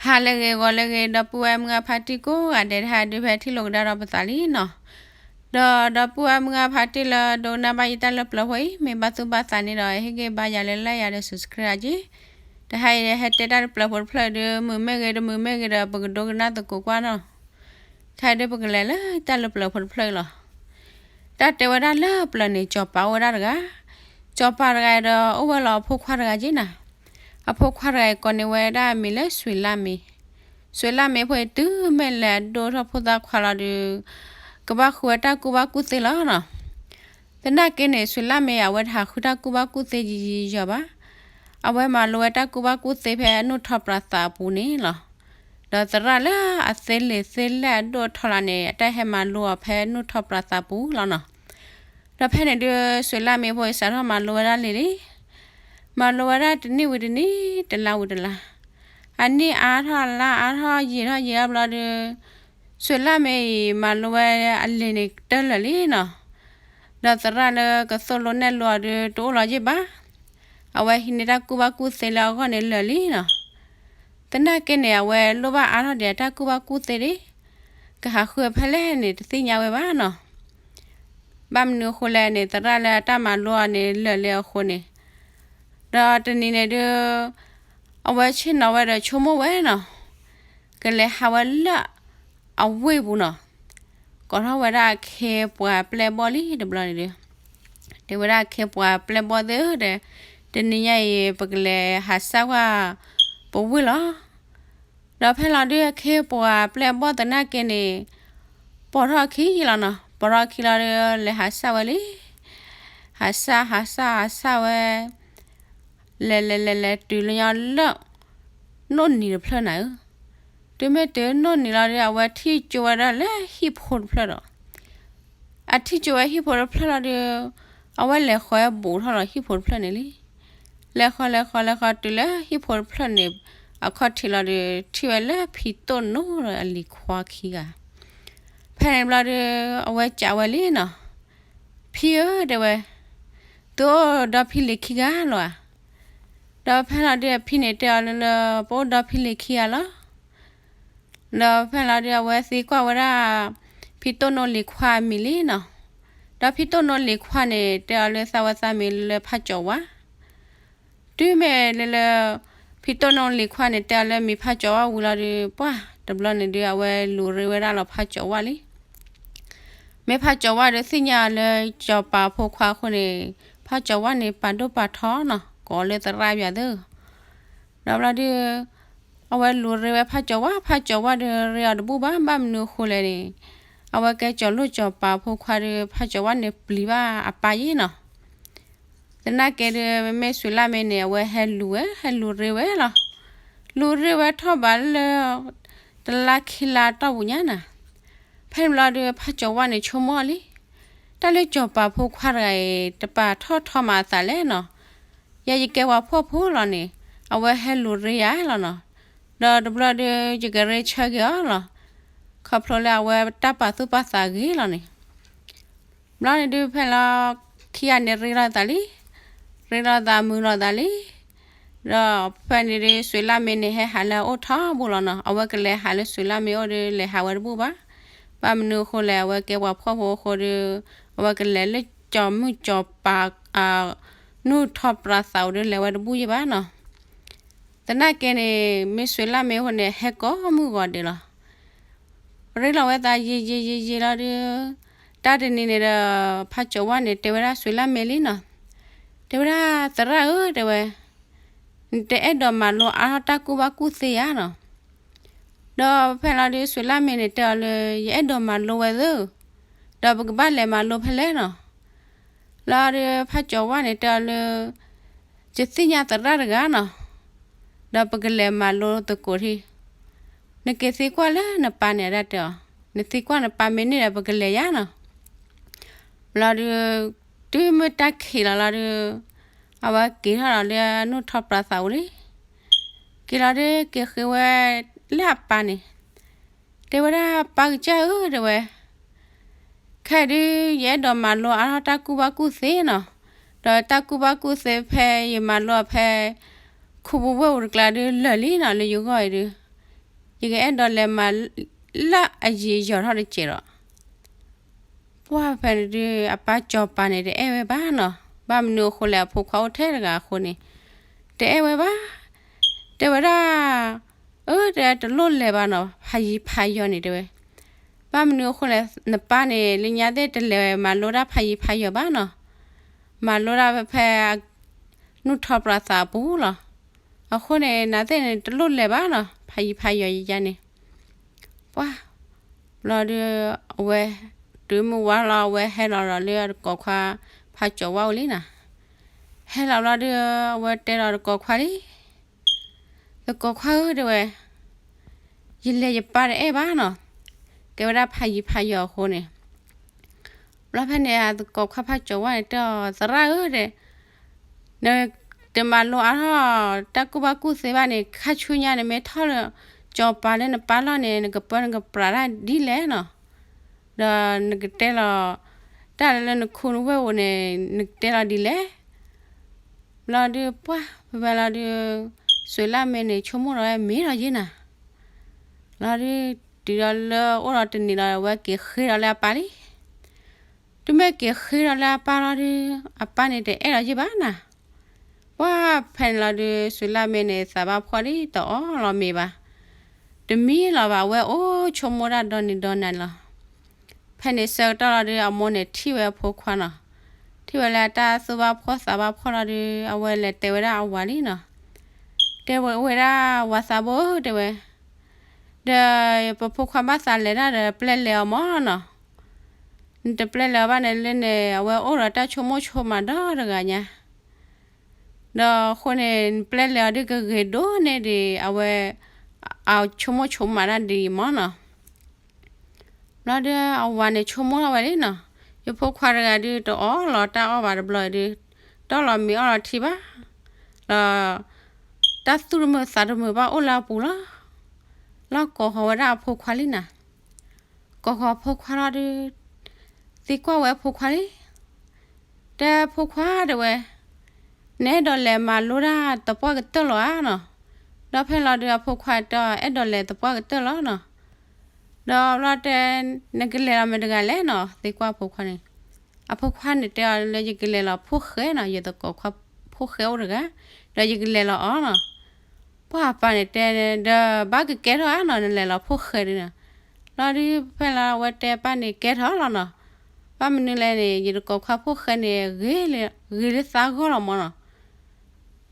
ဟါလၢအဂ့ၤ ဂီၤလၢအဂ့ၤ ဒီပုၢ်ဝဲၢ်မုၢ်ဂၢ်ဖါတံၢ်ကိးဂၤဒဲး တဟါဒုးဖဲထံၣ်လိာ်ကဒါဒီးပသးလံနီၤ. ဒီးဒီပုၢ်ဝဲၢ်မုၢ်ဂၢ်ဖါတံၢ်လၢဒိကနၣ်ဘၣ်ယတၢ်လၢပျၢၤဖိအံၤ မ့ၢ်ဘၣ်သူၣ်ဘၣ်သးန့ၣ်ဒီး ဟ့ၣ်ဂံၢ်ဘါယၤလၢ like ယၤဒီး subscribe အက့ၢ်. တဟါအံၤဟဲတဲတၢ်လၢပျၢၤဖိတဖျၢၣ်ဒုး မုာ်မ့ၢ်ဂ့ၤ တမုာ်မ့ၢ်ဂ့ၤဒီး ပကဒိကနၣ်သကိးကွၢ်နီၤ. တဟါဒုးပကလဲၤလၢတၢ်လၢပျၢၤဖိတဖျၢၣ်အံၤလီၤ. တၢ်တဲဝဲဒၣ်လၢပျၢၤန့ၣ် စီၤပၤအိၣ်ဝဲဒၣ်တဂၤ, စီၤပၤတဂၤဒီးအိၣ်ဝဲလီၤအဖိခွါတဂၤက့ၢ်နၤ. အဖိခွါတဂၤအံၤကိးန့ၢ်ဝဲဒၣ်အမံၤလၢ စွ့ၤလၢ်မ့, စွ့ၤလၢ်မ့ဖိအံၤ တုၤမ့ၢ်လဲၤအဒိၣ်ထီၣ်ဖိသၣ်ခွါလီၤဒီး ကဘၣ်ဃုဝဲတၢ်ကူၣ်ဘၣ်ကူၣ်သ့လီၤနီၤ. သနာ်က့န့ၣ် စွ့ၤလၢ်မ့ အဝဲတဟးဃုတၢ်ကူၣ်ဘၣ်ကူၣ်သ့ယံာ်ယံာ်ယီၤဘၣ်. အဝဲမၤလိဝဲတၢ်ကူၣ်ဘၣ်ကူၣ်သ့ဖဲအနိၣ်ထီၣ်ပြးသးအပူၤန့ၣ်လီၤ. ဒီးသရၣ်လၢအသ့လံာ်သ့လဲၢ်အဒိၣ်အထီလီၤန့ၣ် အတၢ်ဟဲမၤလိအီၤဖဲနိၣ်ထီၣ်ပြးသးပူၤလီၤနီၤ. ဒီးဖဲန့ၣ်ဒုး စွ့ၤလၢ်မ့ဖိအံၤ စးထီၣ်မၤလိဝဲဒၣ်လံလံ, မၤလိဝဲဒၣ်တနံၣ်ဝံၤတနံၣ် တလါဝံၤတလါ, အနံၣ်အါထီၣ် အလါအါထီၣ် ယံာ်ထီၣ်ယံာ်ထီၣ်ဘျီဒီး စွ့ၤလၢ်မ့အံၤ မၤလိဝဲအလံာ်န့ၣ်တၢၢ်လၢာ်လံနီၤ. ဒီးသရၣ်လၢကသိၣ်လိနဲၣ်လိအီၤဒုး တအိၣ်လီၤယ့ၢ်ဘၣ်. အဝဲဟံးန့ၢ်တၢ်ကူၣ်ဘၣ်ကူၣ်သ့လၢအဂီၢ်န့ၣ်လၢာ်လံနီၤ. သနာ်က့န့ၣ် အဝဲလိၣ်ဘၣ်အါထီၣ်ဒံးအတၢ်ကူၣ်ဘၣ်ကူၣ်သ့ဒံး, ကဟးဃုဖဲလဲၣ်န့ၣ် တသ့ၣ်ညါဝဲဘၣ်နီၤ. ဘၣ်မနုၤအဃိလဲၣ်န့ၣ် သရၣ်လၢအတၢ်မၤလိအီၤန့ၣ်လၢာ်လံအဃိန့ၣ်, ဒီးတနံၤန့ၣ်ဒုး အဝဲဆ့ၣ်နီၤဝဲဒီးဆိကမိၣ်ဝဲနီၤ, ကလဲၤဟးဝဲလၢအဝ့ၢ်ပူၤနီၤ. ကိးထီၣ်ဝဲဒၣ်အခ့အပှၤပျဲၢ်ဘီၣ်လံတဘျီန့ၣ်ဒုး, တဲဝဲဒၣ်အခ့အပှၤပျဲၢ်ဘီၣ်သ့ၣ်ဒီး, တနံၤညါအံၤ ပကလဲၤဟးစၢ်ကွၢ်ပဝ့ၢ်လီၤ. ဒီးဖဲလီၤဒုးအခ့အပှၤပျဲၢ်ဘီၣ်သနာ်က့န့ၣ် ပိာ်ထီၣ်အခံလီၤနီၤ. ပိာ်ထီၣ်အခံလီၤဒုး လဲၤဟးစၢ်ဝဲလံ. ဟးစၢ် ဟးစၢ် ဟးစၢ်ဝဲ လဲၤလဲၤလဲၤလဲၤတုၤလၢညီလၢ နိၣ်နံၤတဖျၢၣ်နၤဧၢ. တုၤမ့ၢ်တုၤနိၣ်နံၤလီၤဒုး အဝဲထံၣ်ကၠိဝဲဒၣ်လၢဟံၣ်ဖိတဖျၢၣ်ဒီး အထံၣ်ကၠိဝဲဟံၣ်ဖိတဖျၢၣ်လီၤဒုး အဝဲလဲၤဃီၤဝဲဘူးထီၣ်လီၤဟံၣ်ဖိတဖျၢၣ်န့ၣ်လံ. လဲၤဃီၤလဲၤဃီၤလဲၤဃီၤတုၤလၢဟံၣ်ဖိတဖျၢၣ်န့ၣ် အခီၣ်ထံးလီၤဒုး ထံၣ်ဝဲလၢဖံတိၣ်နိဒီးအလံၤခွါခံဂၤ. ဖဲန့ၣ်ဘျီဒုး အဝဲစံးဝဲလံနီၤ, ဖံဧၢ တဲဝဲ, သုအိၣ်ဒီဖံလံၤခံဂၤလီၤဧါ. ဒီးဖဲလီၤဒုးအဖံန့ၣ်တဲအီၤလၢလၢ ပအိၣ်ဒီဖံလံၤခံဂၤလီၤ. ဒီးဖဲလီၤဒုးအဝဲသံကွၢ်ဝဲဒၣ် ဖံတိၣ်နိလံၤခွါအမံၤလံနီၤ. ဒီးဖံတိၣ်နိလံၤခွါန့ၣ် တဲအီၤလၢသးဝဲသးမံၤလၢလၢဖးကၠီၤဝါ. တုၤမ့ၢ်လၢလၢ ဖံတိၣ်နိလံၤခွါန့ၣ် တဲအီၤလၢမံၤဖးကၠီၤဝါဝံၤလီၤဒုး ပှၢ်တဘျီန့ၣ်ဒုး အဝဲလူၤရ့ဝဲဒၣ်လီၤဖးကၠီၤဝါလံ. မ့ၢ်ဖးကၠီၤဝါဒီးသ့ၣ်ညါအီၤလၢစီၤပၤဖိခွါအဃိန့ၣ် ဖးကၠီၤဝါန့ၣ်ပာ်ဒိၣ်ပာ်ထီနီၤ ကိးလၢသရၣ်ယွၤသၢ. ဒီးဘျီဒုး အဝဲလူၤရ့ဝဲဖးကၠီၤဝါ ဖးကၠီၤဝါဒီးရ့အီၤတဘူၣ်ဘၣ် ဘၣ်မနုၤအဃိလဲၣ်န့ၣ် အဝဲကဲကၠီၤလိၣ်ကၠီၤပၤဖိခွါဒီး ဖးကၠီၤဝါန့ၣ်ပျံၤဘၣ်အပၢ်ယ့ၢ်နီၤ. သနာ်က့ဒီး မ့မ့ၢ်စွ့ၤလၢ်မ့န့ၣ် အဝဲဟဲလူၤဝဲ ဟဲလူၤရ့ဝဲလီၤ. လူၤရ့ဝဲထီၣ်ဘးလၢ တလါခံလါတီၢ်ပူၤညါနၤ. ဖဲန့ၣ်ဘျီဒီး ဖးကၠီၤဝါန့ၣ်ဆိကမိၣ်လံ, တၢ်လၢကၠီၤပၤဖိခွါတဂၤအံၤ တပာ်ထီၣ်ထီမၤအသးလဲၣ်နီၤ. ယဲယကဲပှၤဖှီၣ်ဖိလီၤန့ၣ် အဝဲဟဲလူၤရ့ယၤလီၤနီၤ. ဒီးတဘျီဒီး ယကရ့ဆၢက့ၤအီၤလီၤ. ခီဖျိလၢအဝဲတၢ်ပာ်သူၣ်ပာ်သးဂ့ၤလီၤန့ၣ် ဘျီန့ၣ်ဒုးဖဲလီၤ ခံဂၤန့ၣ်ရ့လိာ်သးလံ, ရ့လိာ်သးမုာ်လိာ်သးလံ. ဒီးဖဲန့ၣ်ဒုး စွ့ၤလၢ်မ့န့ၣ် ဟဲဟးလၢအအိၣ်ထီဘိလီၤနီၤ. အဝဲကလဲၤဟးလၢစွ့ၤလၢ်မ့အိၣ်ဒီး လဲၤဟးဝဲတဘူၣ်ဘၣ်. ဘၣ်မနုၤအဃိလဲၣ် အဝဲကဲပှၤဖှီၣ်ဖိအဃိဒီး အဝဲကလဲၤလၢကၠီၤမုၣ်ကၠီၤပၤ နုၢ်ထီၣ်ပြးသးအိၣ်ဒီး လဲၤဝဲတဘူၣ်ယံၤဘၣ်နီၤ. သနာ်က့န့ၣ် မ့ၢ်စွ့ၤလၢ်မ့အဃိန့ၣ် ဟဲကိးမုၢ်ဂီၤဒဲးလီၤ. ရ့လိာ်ဝဲသးယံာ်ယံာ်ယံာ်ယံာ်လီၤဒီး တၢ်တနံၤန့ၣ်ဒီး ဖးကၠီၤဝါန့ၣ် တဲဝဲဒၣ်စွ့ၤလၢ်မ့လံနီၤ. တဲဝဲဒၣ်သရၣ်ဧၢ တဲဝဲ, နတအဲၣ်ဒိးမၤလိအါထီၣ်တၢ်ကူၣ်ဘၣ်ကူၣ်သ့ဧါနီၤ. ဒီးဖဲလီၤဒုးစွ့ၤလၢ်မ့န့ၣ် တဲအီၤလၢ ယအဲၣ်ဒိးမၤလိဝဲသ့, ဒီးပကဘၣ်လဲၤမၤလိဖဲလဲၣ်နီၤ. လီၤဒုးဖးကၠီၤဝါန့ၣ် တဲအီၤလၢ ယသ့ၣ်ညါသရၣ်တဂၤနီၤ, ဒီးပကလဲၤမၤလိသကိးထံၣ်. နက့ၤသံကွၢ်လၢနပၢ်န့ၣ် ဒၣ်တဲအီၤ, နသံကွၢ်နပၢ်မ့ၢ်န့ၢ်ဒီး ပကလဲၤယါနီၤ. လီၤဒုး တုၤမ့ၢ်တၢ်ခံးလီၤလီၤဒုး အဝဲက့ၤထီၣ်လီၤလၢနုၢ်ထီၣ်ပြးသးအိၣ်လံ. က့ၤလီၤဒုးက့ၤဃ့ဝဲလၢအပၢ်န့ၣ်, တဲဝဲဒၣ်ပၢ်ကစၢ်ဧၢ တဲဝဲ, ခဲအံၤဒုး ယအဲၣ်ဒိးမၤလိအါထီၣ်တၢ်ကူၣ်ဘၣ်ကူၣ်သ့နီၤ, ဒီးတၢ်ကူၣ်ဘၣ်ကူၣ်သ့ဖဲယမၤလိအီၤဖဲ ခူပူၤဝ့ၢ်ပူၤတကျါဒုးလၢာ်လံနီၤ လၢယဂီၢ်အံၤဒုး, ယကအဲၣ်ဒိးလဲၤမၤလၢအယံာ်ယီၤထီၣ်တစဲးဒီး ပှၢ်ဖဲန့ၣ်ဒုး အပၢ်စီၤပၤန့ၣ်တအဲၣ်ဝဲဘၣ်နီၤ. ဘၣ်မနုၤအဃိလဲၣ် အဖိခွါအိၣ်ထဲတဂၤအဃိန့ၣ် တအဲၣ်ဝဲဘၣ်. တဲဝဲဒၣ်, အၢ တဲ တလိၣ်လဲၤဘၣ်နီၤ ဖးယံၤဖးယီၤန့ၣ် တဲဝဲ. ဘၣ်မနုၤအဃိလဲၣ် နပၢ်န့ၣ် လၢညါသ့ၣ်တလဲၤမၤလိတၢ်ဖးယံၤဖးယီၤဘၣ်နီၤ. မၤလိတၢ်ဖဲ ဖဲ နူၢ်ထီၣ်ပြးသးအပူၤလီၤ. အဃိန့ၣ် နၤသ့ၣ်န့ၣ် တလိၣ်လဲၤဘၣ်နီၤ ဖးယံၤဖးယီၤယယါန့ၣ်. ပှၢ် ဘျီဒုး အဝဲ တုၤမုၢ်ဝါလီၤ အဝဲဟဲလီၤဒီးလၢအသကိးခွါ ဖးကၠီၤဝါအိၣ်လံနီၤ. ဟဲလီၤဘျီဒုး အဝဲတဲဒီးသကိးခွါလံ, သကိးခွါဧၢ တဲဝဲ, ယလဲၤယပၢ်တအဲၣ်ဘၣ်နီၤ, ကဲဝဲဒၣ်ဖးယံၤဖးယီၤအဃိန့ၣ်. ဘျီဖဲန့ၣ် သကိးခွါဖးကၠီၤဝါန့ၣ် တဲအီၤ သရၣ်ဧၢ တဲ, နတမၤလိအါထီၣ် တၢ်ကူၣ်ဘၣ်ကူၣ်သ့ဘၣ်န့ၣ် ခါဆူညါန့ၣ် မ့ၢ်ထီၣ်လၢ ကၠီၤပၤလၢနပၢ်လီၢ်န့ၣ် နကပၢနကပြးတၢ်ဒ်လဲၣ်နီၤ. ဒီးနကတဲလီၤ တၢ်လၢနခူနဝဲၢ်အိၣ်န့ၣ် နကတဲလီၤဒ်လဲၣ်. ဘျီဒုးပှၢ် ဖဲဖဲလီၤဒုး စွ့ၤလၢ်မဲန့ၣ် ဆိကမိၣ်ဒီးဝဲမ့ၢ်ဒီးယ့ၢ်နၤ. လီၤဒုး တုၤဒီးလၢအိၣ်ဒီးတနံၤလီၤ အဝဲက့ၤဃ့ဒီးလၢအပၢ်လံ. တုၤမ့ၢ်က့ၤဃ့ဒီးလၢအပၢ်လီၤဒုး အပၢ်န့ၣ်တအဲၣ်ဒီးယ့ၢ်ဘၣ်နၤ. ပှၢ်ဖဲန့ၣ်လီၤဒုး စွ့ၤလၢ်မဲန့ၣ် သးဘၣ်ဖှီၣ်လံ တအီၣ်လီၤမ့ၤဘၣ်. တမံလီၤဘၣ် အဝဲအိၣ်ဆိကမိၣ်တၢ်ဒီနံၤဒီနၤန့ၣ်လီၤ. ဖဲန့ၣ်ဆၢကတီၢ်လီၤဒုး အမိၢ်န့ၣ်ထံၣ်ဝဲအဖိခွါနီၤ. ထံၣ်ဝဲလၢတၢ်သူၣ်ဘၣ်ဖှီၣ်သးဘၣ်ဖှီၣ်လီၤဒုး အဝဲလဲၤတဲဝဲဒၣ်အဝၤလံနီၤ. တဲဝဲဒၣ် ဝၤသးဘိဧၢ တဲဝဲ, ဒီးပဖိခွါဘၣ်သးလဲၤတၢ်ဒီး ပျဲလဲၤအီၤမၢ်နီၤ. နတပျဲလဲၤအီၤဘၣ်န့ၣ်လၢန့ၣ် အဝဲအိၣ်ဒီးတၢ်ဆိကမိၣ်ဆိကမးဒီတဂၤညါ. ဒီးအဃိန့ၣ် နပျဲလဲၤအီၤဒုးကဂ့ၤဒိၣ်န့ၢ်ဒံး အဝဲ အဆိကမိၣ်ဆိကမးတၢ်ဒ်အံၤမၢ်နီၤ. ဘျီဒုးအဝၤန့ၣ်ဆိကမိၣ်ထီၣ်ဝဲလံနီၤ. ယဖိခွါတဂၤဒုး တအီၣ်လီၤတၢ်အီၣ်ဘၣ်တဘျီဒုး, တအီၣ်လီၤမ့ၤအီၣ်လီၤထံဘၣ်. ဒီး တၢ်သူၣ်တမုာ်သးတမုာ်ဘၣ်အိၣ်လၢအပူၤလီၤ. လီၤကိးဃီၤဝဲဒၣ်အဖိခွါလံနီၤ. ကိးဃီၤဖိခွါလီၤဒုး သံကွၢ်ဝဲအဖိခွါလံ. တဲဖိခွါတဲဝဲ, နအဲၣ်ဒိးလဲၤမၤလိတၢ်သပှၢ်ကတၢၢ်လီၤဧါနီၤ. ဒီးဖဲလီၤဒုးအဖိခွါတဲ အဲၣ်ဒိးလဲၤသပှၢ်ကတၢၢ်လီၤနီၤ. ဒီးဘျီတဲ နကလဲၤလီၤမ့ၢ်တဂၤလဲၣ်နီၤ သံကွၢ်အဖိခွါန့ၣ်. အဖိခွါန့ၣ်တဲအီၤလၢ ယကလဲၤလီၤဖိၣ်ဃဲနီၤ ယသကိးခွါဖိၣ်ဃဲအိၣ်တဂၤ, ဒီးယကလဲၤလီၤအီၤနီၤ. ပှၢ်အပၢ်န့ၣ်တဲ ဒီးဘၣ်ကကဲထီၣ်ဧါနီၤ နလဲၤလီၤဖိၣ်ဃဲဒုးနီၤ. လီၤဒုးဖဲလီၤအဝဲတဲပၢ်န့ၣ်ကဲထီၣ်လီၤနီၤ. ဘၣ်မနုၤလဲၣ်န့ၣ် ယသကိးခွါဖိၣ်ဃဲန့ၣ် ဂ့ၤလၢသးဂီၢ်လီၤမၢ်နီၤ.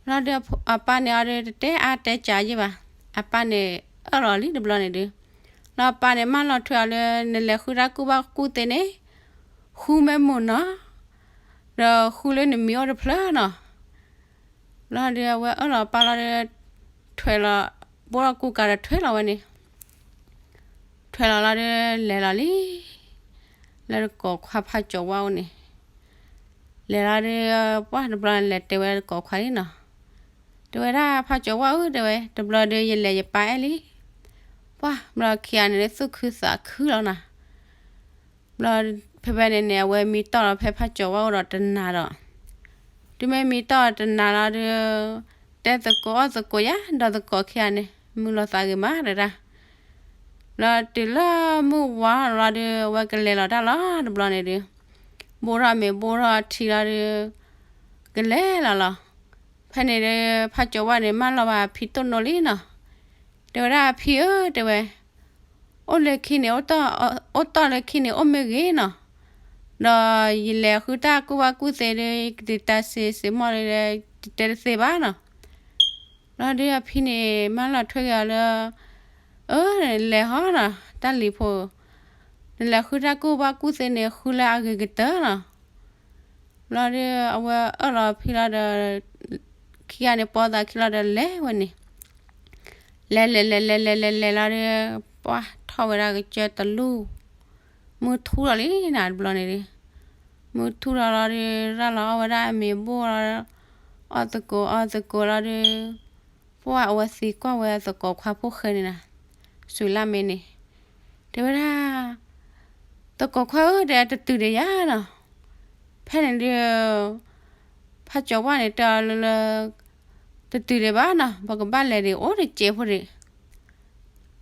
လီၤဒုးအပၢ်န့ၣ်အီၤဒုးတတဲအါတဲကးယ့ၢ်ဘၣ်. အပၢ်န့ၣ်အၢၣ်လီၤလံတဘျီန့ၣ်ဒုး, လီၤအပၢ်န့ၣ်မၢလီၤထွဲအီၤလၢ နလဲၤဃုတၢ်ကူၣ်ဘၣ်ကူၣ်သ့န့ၣ် ဃုမ့ၢ်မုာ်နီၤ, ဒီးဃုလၢနမံၤအိၣ်တဖျၢၣ်နီၤ. လီၤဒုးအဝဲအၢၣ်လီၤပၢ်လီၤဒုး ထွဲလီၤ ဘိၣ်ထီၣ်ကူကၤဒီးထွဲလီၤဝဲန့ၣ် ထွဲလီၤလီၤဒုး လဲၤလီၤလံ လၢသကိးခွါဖးကၠီၤဝါအိၣ်န့ၣ်, လဲၤလီၤဒုး ပှၢ်တဘျီလဲၤတဲဝဲသကိးခွါလံနီၤ, တဲဝဲဒၣ် ဖးကၠီၤဝါဧၢ တဲဝဲ တဘျီဒုးယလဲၤယပၢ်အဲၣ်လံ, ပှၢ်ဘျီခံဂၤန့ၣ်ဒုးသူၣ်ခုသးခုလီၤနီၤ. ဘျီဖဲဖဲန့ၣ်န့ၣ် အဝဲမံတီၢ်လီၤဖဲဖးကၠီၤဝါအိၣ်ဒီးတနၤဒီး, တုၤမ့ၢ်မံတီၢ်တနၤလီၤဒုး, တဲသကိးအီၣ်သကိးယၤ ဒီးသကိးခံဂၤန့ၣ် မုာ်လိာ်သးဂ့ၤမးတဒၣ်. ဘျီတုၤလၢမုၢ်ဝါလီၤဒုး အဝဲကလဲၤလီၤတၢ်လီၤတဘျီန့ၣ်ဒုး, ဘိၣ်ထီၣ်မ့ၤဘိၣ်ထီၣ်ထံလီၤဒုး, ကလဲၤလီၤလီၤ. ဖဲန့ၣ်ဒုး ဖးကၠီၤဝါန့ၣ် မၢလီၤဘၣ်အဖံတိၢ်နိလံနီၤ, တဲဝဲဒၣ်အဖံဧၢ တဲဝဲ အိၣ်လၢခံန့ၣ် အိၣ်တီၢ်လၢခံန့ၣ် အိၣ်မ့ၢ်ဂ့ၤနီၤ, ဒီးယလဲၤဃုတၢ်ကူၣ်ဘၣ်ကူၣ်သ့ဒုး ကတံာ်တာ်စ့စ့မီၢ်လၢ တတဲတသ့ဘၣ်နီၤ. ဘျီဒုးအဖံန့ၣ် မၢလီၤထွဲက့ၤအီၤလၢ အၢ လဲၤဟီနီၤ တၢ်လံၤဖိ, နလဲၤဃုတၢ်ကူၣ်ဘၣ်ကူၣ်သ့န့ၣ် ဃုလၢအဂ့ၤကတၢၢ်နီၤ. ဘျီဒုးအဝဲအၢၣ်လီၤဖံလီၤဒီး ခံဂၤန့ၣ် ပိာ်သးခံလီၤဒီးလဲၤဝဲန့ၣ်, လဲၤလဲၤလဲၤလဲၤလဲၤလဲၤလီၤဒုး ပှၢ်ထီၣ်ဝဲဒၣ်ကစၢၢ်တလူၢ်, မုၢ်ထူၣ်လီၤလံနီၤ တဘျီန့ၣ်ဒုး, မုၢ်ထူၣ်လီၤလီၤဒုး ရၢ်လီၤအီၣ်ဝဲဒၣ်အမ့ၤဘိၣ်လီၤ, အီၣ်သကိးအီၣ်သကိးလီၤဒုး, ပှၢ်အဝဲသံကွၢ်ဝဲသကိးခွါဖိၣ်ဃဲန့ၣ်နီၤ, စူၤလၢ်မ့ၢ်န့ၣ်, တဲဝဲဒၣ် သကိးခွါဧၢ တဲတတုၤဒံးယၤနီၤ. ဖဲန့ၣ်ဒုး ဖးကၠီၤဝါန့ၣ်တဲအီၤလၢ တတုၤဒံးဘၣ်နီၤ ပကဘၣ်လဲၤဒံးအိၣ်တစဲးဖိဒံး.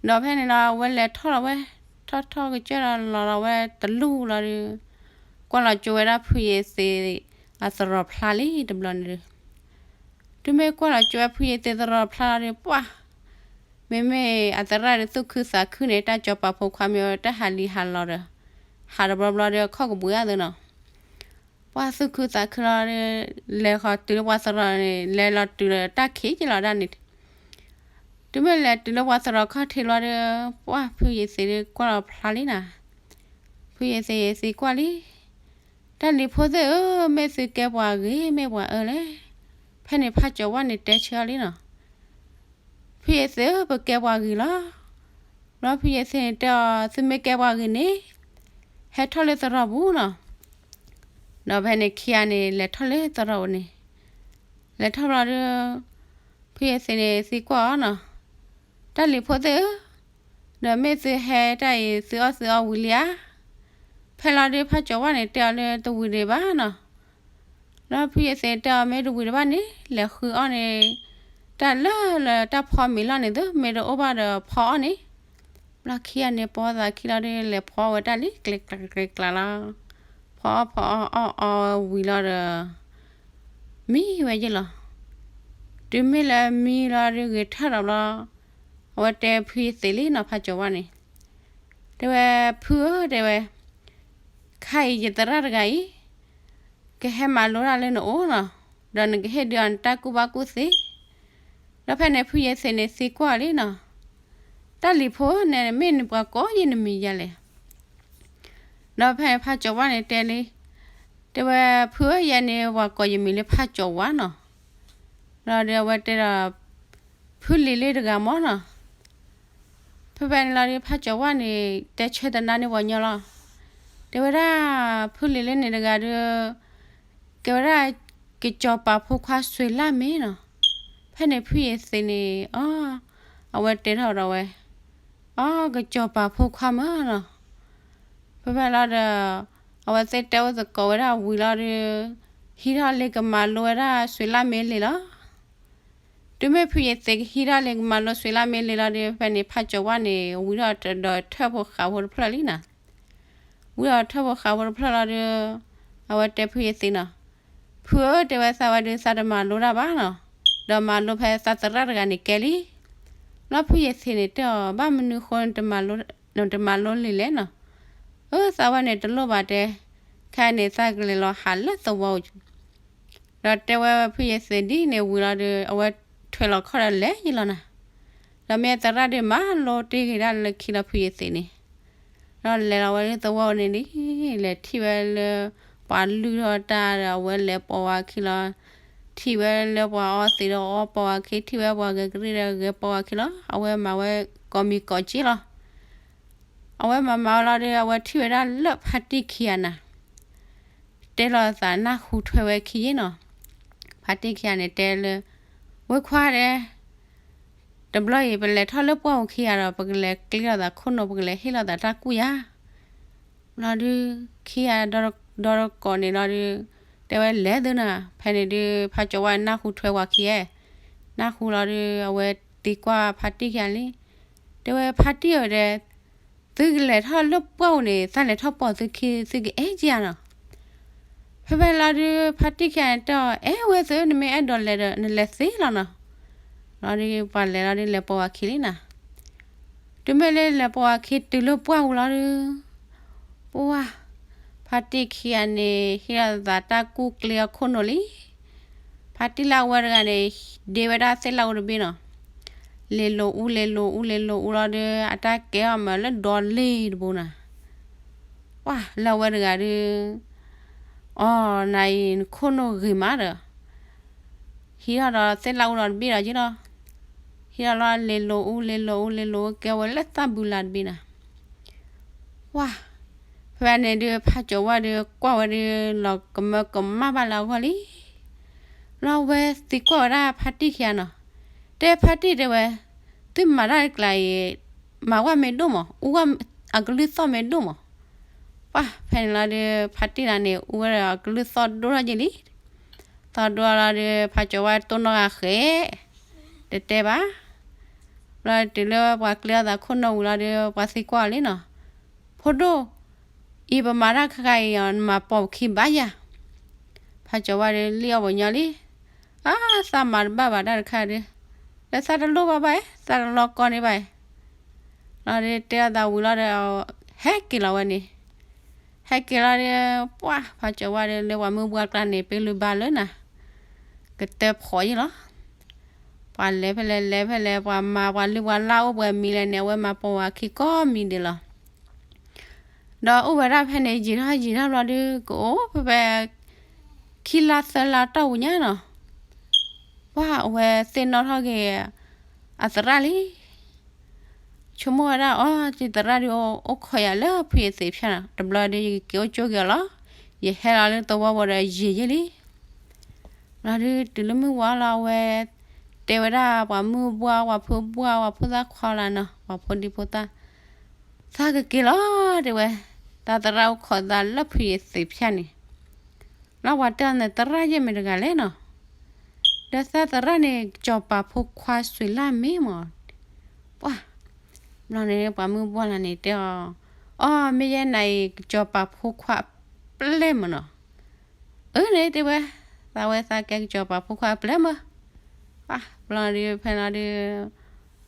ဒီးဖဲန့ၣ်လီၤ အဝဲလဲၤထီၣ်လီၤဝဲ, ထီၣ်ထီၣ်ကစၢၢ်ဒီးလီၤလီၤဝဲတလူၢ်လီၤဒီး, ကွၢ်လီၤကၠိဝဲဒၣ်ဖုယ့ၤသ့း အသရိာ်ဖျါလံတဘျီန့ၣ်ဒီး, တုၤမ့ၢ်ကွၢ်လီၤကၠိဝဲဖုယ့ၤသ့းသရိာ်ဖျါလီၤဒီး ပှၢ်, မ့မ့ၢ်အသရၣ်ဒီးသူၣ်ခုသးခုန့ၣ် တၢ်ကၠီၤပာ်ဖိခွါမ့ၢ်တၢ်ဟးလံဟးလီၤဒီး, ဟးတဘျီဘျီဒီးခီၣ်ကဘှံးအါသ့နီၤ ပှၢ်သူၣ်ခုသးခုလီၤဒီး, လဲၤဃီၤတုၤလၢပှၤသရိာ်န့ၣ် လဲၤလီၤတုၤလၢတၢ်ခံးက့လီၤဒၣ်န့ၣ်, တုၤမ့ၢ်လဲၤတုၤလၢပှၤသရိာ်ခီၣ်ထံးလီၤဒီး, ပှၢ်ဖုယ့ၤသ့းဒီးကွၢ်လီၤဖျါလံနီၤ, ဖုယ့ၤသ့းသံကွၢ်လံ, တၢ်လံၤဖိသ့ၣ်ဧၢ, မ့ၢ်သုကဲပှၤဂ့ၤမ့ၢ်ပှၤအၢလဲၣ်, ဖဲန့ၣ်ဖးကၠီၤဝါန့ၣ်တဲဆၢအီၤလံနီၤ ဖုယ့ၤသ့းဧၢ, ပကဲပှၤဂ့ၤလီၤ. ဘျီဖုယ့ၤသ့းန့ၣ်တဲအီၤ သုမ့ၢ်ကဲပှၤဂ့ၤန့ၣ်, ဟဲထီၣ်လၢသရိာ်ပူၤနီၤ. ဒီးဖဲန့ၣ်ခံဂၤန့ၣ် လဲၤထီၣ်လၢသရိာ်ပူၤန့ၣ်, လဲၤထီၣ်ဘျီဒီး, ဖုယ့ၤသ့းန့ၣ်သံကွၢ်အီၤနီၤ, တၢ်လံၤဖိသ့ၣ်ဧၢ, ဒီးမ့ၢ်သုဟဲတၢ်အံၤ သုအီၣ်သုအီဝံၤလံဧါ. ဖဲလီၤဒုးဖးကၠီၤဝါန့ၣ်တဲအီၤလၢတဝံၤဒံးဘၣ်နီၤ. လီၤဖုယ့ၤသ့းတဲအီၤမ့ၢ်တဝံၤဒံးဘၣ်န့ၣ် လဲၤဃုအီၣ်န့ၣ်, တၢ်လၢလၢတၢ်ဖီမ့ၤလီၢ်န့ၣ်သု မ့ၢ်တအိၣ်ဘၣ်ဒီးဖီအီၣ်န့ၣ်. ဘျီခံဂၤန့ၣ်ပိာ်သးခံလီၤဒီး လဲၤဖီအီၣ်ဝဲတၢ်လံ ကျဲကျးကျဲကျးလီၤ. ဖီအီၣ်ဖီအီၣ်အီၣ်အီဝံၤလီၤဒီး မံဝဲယ့ၢ်လီၤ. တုၤမ့ၢ်လၢမံလီၤဒုးဂ့ၤထၢၣ်ဒီးဘျီ, အဝဲတဲဖုယ့ၤသ့းလံနီၤ ဖးကၠီၤဝါန့ၣ်, တဲဝဲ, ဖုဧၢ တဲဝဲ, ခါအံၤယသရၣ်တဂၤအံၤ ကဟဲမၤလိတၢ်လၢနအိၣ်နီၤ, ဒီးနကဟ့ၣ်ဒုးအီၤနတၢ်ကူၣ်ဘၣ်ကူၣ်သ့. ဒီးဖဲန့ၣ်ဖုယ့ၤသ့းန့ၣ်သံကွၢ်လံနီၤ, တၢ်လံၤဖိဧၢ နမ့ၢ်နပှၤကိးယဲၢ်နမံၤယၤလဲၣ်. ဒီးဖဲဖးကၠီၤဝါန့ၣ်တဲလံ, တဲဝဲ, ဖုဧၢ ယဲန့ၣ်ပှၤကိးယမံၤလၢဖးကၠီၤဝါနီၤ. ဒီးဒုးအဝဲတဲဒီး, ဖုလံၤလၢတဂၤမၢ်နီၤ. ဖဲဖဲန့ၣ်လီၤဒုးဖးကၠီၤဝါန့ၣ် တဲဆၢတနါန့ၢ်ပှၤညီလီၤ. တဲဝဲဒၣ်, ဖုလံၤလၢန့ၣ်တဂၤဒီး ကဲဝဲဒၣ် ကစီၤပၤဖိခွါစွ့ၤလၢ်မ့ၢ်နီၤ. ဖဲန့ၣ်ဖုယ့ၤသ့းန့ၣ် အီ, အဝဲတဲထီၣ်ဒီးဝဲ, အီ ကစီၤပၤဖိခွါမၢ်နီၤ. ဖဲဖဲလီၤဒီး အဝဲသ့ၣ်တဲအိၣ်သကိးဝဲဒၣ်ဝံၤလီၤဒီး ဟံးထီၣ်လၢကမၤလိဝဲဒၣ်စွ့ၤလၢ်မ့ၢ်လံလီၤ. တုၤမ့ၢ်ဖုယ့ၤသ့းကဟံးထီၣ်လၢကမၤလိစွ့ၤလၢ်မ့ၢ်လံလီၤဒီး ဖဲန့ၣ်ဖးကၠီၤဝါန့ၣ် ဝံၤထီၣ်ဒီးထၢၣ်ဖိဃးဖိတဖျၢၣ်လံနီၤ. ဝံၤဒီးထၢၣ်ဖိဃးဖိတဖျၢၣ်လီၤဒီး အဝဲတဲဖုယ့ၤသ့းနီၤ, ဖုဧၢ တဲဝဲသးဝဲဒုး သးတမၤလိတၢ်ဘၣ်နီၤ, ဒီးမၤလိဖဲသးသရၣ်တဂၤန့ၣ်ကဲလံ. လီၤဖုယ့ၤသ့းန့ၣ်တဲအီၤ ဘၣ်မနုၤဃိ နတမၤလိလံလဲၣ်နီၤ. အၢ သးဝဲန့ၣ်တလိၣ်ဘၣ်တဲ, ခဲအံၤန့ၣ်သးကလဲၤလီၤဟးလၢသဝီအူၤ ဒီးတဲဝဲဖုယ့ၤသ့းဒ်န့ၣ်ဝံၤလီၤဒီး အဝဲထွဲလီၤခီၣ်ဒီးလဲၤယ့ၢ်လီၤနၤ. ဒီးမ့ၢ်သရၣ်ဒုးမၤလိတ့ၢ်ဂ့ၤဒၣ်လၢခံလီၤဖုယ့ၤသ့းန့ၣ်, ဒီးလဲၤလီၤဝဲလၢသဝီန့ၣ်လံ, လဲၤထံၣ်ဝဲလၢပှၤလုၢ်ထီၣ်တၢ်ဒီးအဝဲလဲၤပိာ်ဝဲခံလီၤ. ထံၣ်ဝဲလၢပှၤအီသံးဒီးအီပိာ်ဝဲခံ, ထံၣ်ဝဲပှၤဂဲၤကရံၣ်ဒီးဂဲၤပိာ်ဝဲခံလီၤ. အဝဲမၤဝဲကိးမံၤကိးက့လီၤ. အဝဲမၤမၤဝဲလီၤဒီး အဝဲထံၣ်ဝဲဒၣ်လၢဖါတံၢ်ခံဂၤနၤ တဲလီၤသးနၢ်ဟူထွဲဝဲခံယ့ၢ်နီၤ. ဖါတံၢ်ခံဂၤန့ၣ်တဲလၢ ဝဲခွါဒဲး, တဘျီအံၤ ပလဲၤထီၣ်လၢပှၢ်ပူၤခံဂၤဒီး ပကလဲၤကျ့ထီၣ်သးခိၣ်နူာ် ပကလဲၤဟ့ၣ်လီၤသးတၢ်ကူၣ်ယၤ. လီၤဒုး ခံဂၤဒီတကိးန့ၣ်လီၤဒုး တဲဝဲလဲၤသုနီၤ. ဖဲန့ၣ်ဒုး ဖါကၠီၤဝါနၢ်ဟူထွဲဝဲခံဂၤ, နၢ်ဟူလီၤဒုး အဝဲသံကွၢ်ဖါတံၢ်ခံဂၤလံ. တဲဝဲဖါတံၢ်ဧၢဒဲး, သုကလဲၤထီၣ်လၢပှၢ်ပူၤန့ၣ် သးလဲၤထီၣ်ပိာ်သုခံ သုကအဲၣ်ကယၤနီၤ. ဖဲဖဲလီၤဒုး ဖါတံၢ်ခံဂၤန့ၣ်တဲအီၤ အဲၣ်ဝဲသု နမ့ၢ်အဲၣ်ဒိးလဲၤဒီး နလဲၤသ့လီၤနီၤ. လီၤဒုး ပှၤလဲၤလီၤဒုး လဲၤပိာ်ဝဲခံလံနီၤ. တုၤမ့ၢ်လၢလဲၤပိာ်ဝဲခံတုၤလၢပှၢ်ပူၤလီၤဒုး ပှၢ်, ဖါတံၢ်ခံဂၤန့ၣ် ဟ့ၣ်လီၤသးတၢ်ကူၣ်ကျ့အခိၣ်နူာ်လံ. ဖါတံၢ်လၢအဝဲတဂၤန့ၣ် ဒ့ဝဲဒၣ်သ့ၣ်လၢအူတဘ့ၣ်နီၤ. လဲၤလိၤအူ လဲၤလိၤအူ လဲၤလိၤအူလီၤဒုး အတၢ်ကဲအီၤမးလၢဒီလ့ၣ်တဘိနီၤ. ပှၢ်လၢအဝဲတဂၤဒုး အီၤ နၤအံၤနခိၣ်နူာ်ဂ့ၤမးဒီး ဟံးထီၣ်ဒီးသ့ၣ်လၢအူဒီးတဘ့ၣ်ဒီးက့လီၤ. ဟံးထီၣ်လီၤ လဲၤလိၤအူ လဲၤလိၤအူ လဲၤလိၤအူကဲဝဲလၢသၣ်ဘုလါတဘ့ၣ်နီၤ. ပှၢ်, ဖဲန့ၣ်ဒုး ဖါကၠီၤဝါဒုး ကွၢ်ဝဲဒုး လီၤကမၢကမၣ်ဘၣ်လၢအဂီၢ်လံ. လီၤဝဲသံကွၢ်ဝဲဒၣ်ဖါတံၢ်ခံဂၤနီၤ. တဲဖါတံၢ်တဲဝဲ, သုမၤတၢ်တကျါအံၤ မၤဝဲမ့ၢ်ဒိၣ်မး အူဝဲအကလုၢ်သီၣ်မ့ၢ်ဒိၣ်မး. ပှၢ်ဖဲန့ၣ်လီၤဒုး ဖါတံၢ်တဂၤန့ၣ် အူဝဲဒီးအကလုၢ်သီၣ်ဒိၣ်ထီၣ်က့ၤလံ. သီၣ်ဒိၣ်လီၤဒုး ဖါကၠီၤဝါတိၢ်နီၣ်ဂၤဃဲး တတဲဘၣ်. ဘျီတုၤလၢပှၤကျ့အီၣ်သးခိၣ်နူာ်ဝံၤလီၤဒီး ပှၤသံကွၢ်အီၤလံနီၤ, ဖိဒိၣ်, အံၤပမၤတၢ်ခါခါအံၤ နမၤပိာ်ပခံဘၣ်ယၤ. ဖးကၠီၤဝါဒီးလံၣ်အီၣ်ပှၤညီလံ, အါ သးမၤတဘၣ်ဘၣ်တၢ်တခါဒီး, လၢသးတလိၣ်ဘၣ်ဘၣ်, သးတလီၤကီန့ၣ်ဘၣ်. လီၤဒီးတဲအီၤသးဝံၤလီၤဒီး ဟဲက့ၤလီၤဝဲန့ၣ်, ဟဲက့ၤလီၤဒီး ပှၢ် ဖးကၠီၤဝါဒီးလၢပှၤမုၢ်ပှၢ်ကျါန့ၣ် ပ့လူၤဘါလၢနၤ, ကတၢၢ်ဖီးယ့ၣ်လီၤ. ပှၤလဲၤဖဲလဲၣ်လဲၤဖဲလဲၣ် ပှၤမၤပှၤလုၢ်ပှၤလၢ်အိၣ်ပှဲၤမံၤလဲၣ်န့ၣ် အဝဲမၤပိာ်ဝဲခံကိးမံၤဒဲးလီၤ. ဒီးအိၣ်ဝဲဒၣ်ဖဲန့ၣ် ယံာ်ထီၣ်ယံာ်ထီၣ်ဘျီဒီး ကအိၣ်ဖဲဖဲ ခံလါသၢလါတီၢ်ပူၤညါနီၤ, ပှၢ်အဝဲသ့ၣ်နီၣ်ထီၣ်က့ၤ အသရၣ်လံ. ဆိကမိၣ်ဝဲဒၣ်အီၤ ယသရၣ်ဒုး အိၣ်ခိးယၤလၢဖုယသ့းဖၠၣ်နီၤ, တဘျီဒီးယကက့ၤအိၣ်ကၠိက့ၤအီၤလီၤ. ယဟဲလီၤလၢသဝီဘိဒီးယံာ်ယ့ၣ်လံ. လီၤဒုးတုၤလၢမုၢ်ဝါလီၤ အဝဲတဲဝဲဒၣ်ပှၤမုၢ်ဘှၢ် ပှၤဖိဘှၢ် ပှၤဖိသၣ်ခွါလၢနီၤ ပှၤဖိဒံဖိသၣ်, သးကက့ၤလီၤတဲဝဲ, သးသရၣ်အိၣ်ခိးသးလၢဖုယသ့းဖၠၣ်န့ၣ်. လီၤပှၤတဲအီၤန့ၣ် သရၣ်ယဲၢ်မ့ၢ်တဂၤလဲၣ်နီၤ, ဒီးသးသရၣ်န့ၣ် ကစီၤပၤဖိခွါစွ့ၤလၢ်မ့ၢ်မး, ပှၢ် ဘျီန့ၣ် ပှၤမုၢ်ဘှၢ်လၢန့ၣ်တဲအီၤ, အီ မ့ၢ်ယဲၢ်နၤအံၤ ကစီၤပၤဖိခွါအပျဲၢ်မးနီၤ. အၢ န့ၣ်တဲဝဲ, သးဝဲသးကဲကစီၤပၤဖိခွါအပျဲၢ်မး. ပှၢ် ဘျီဒုးဖဲလီၤဒုး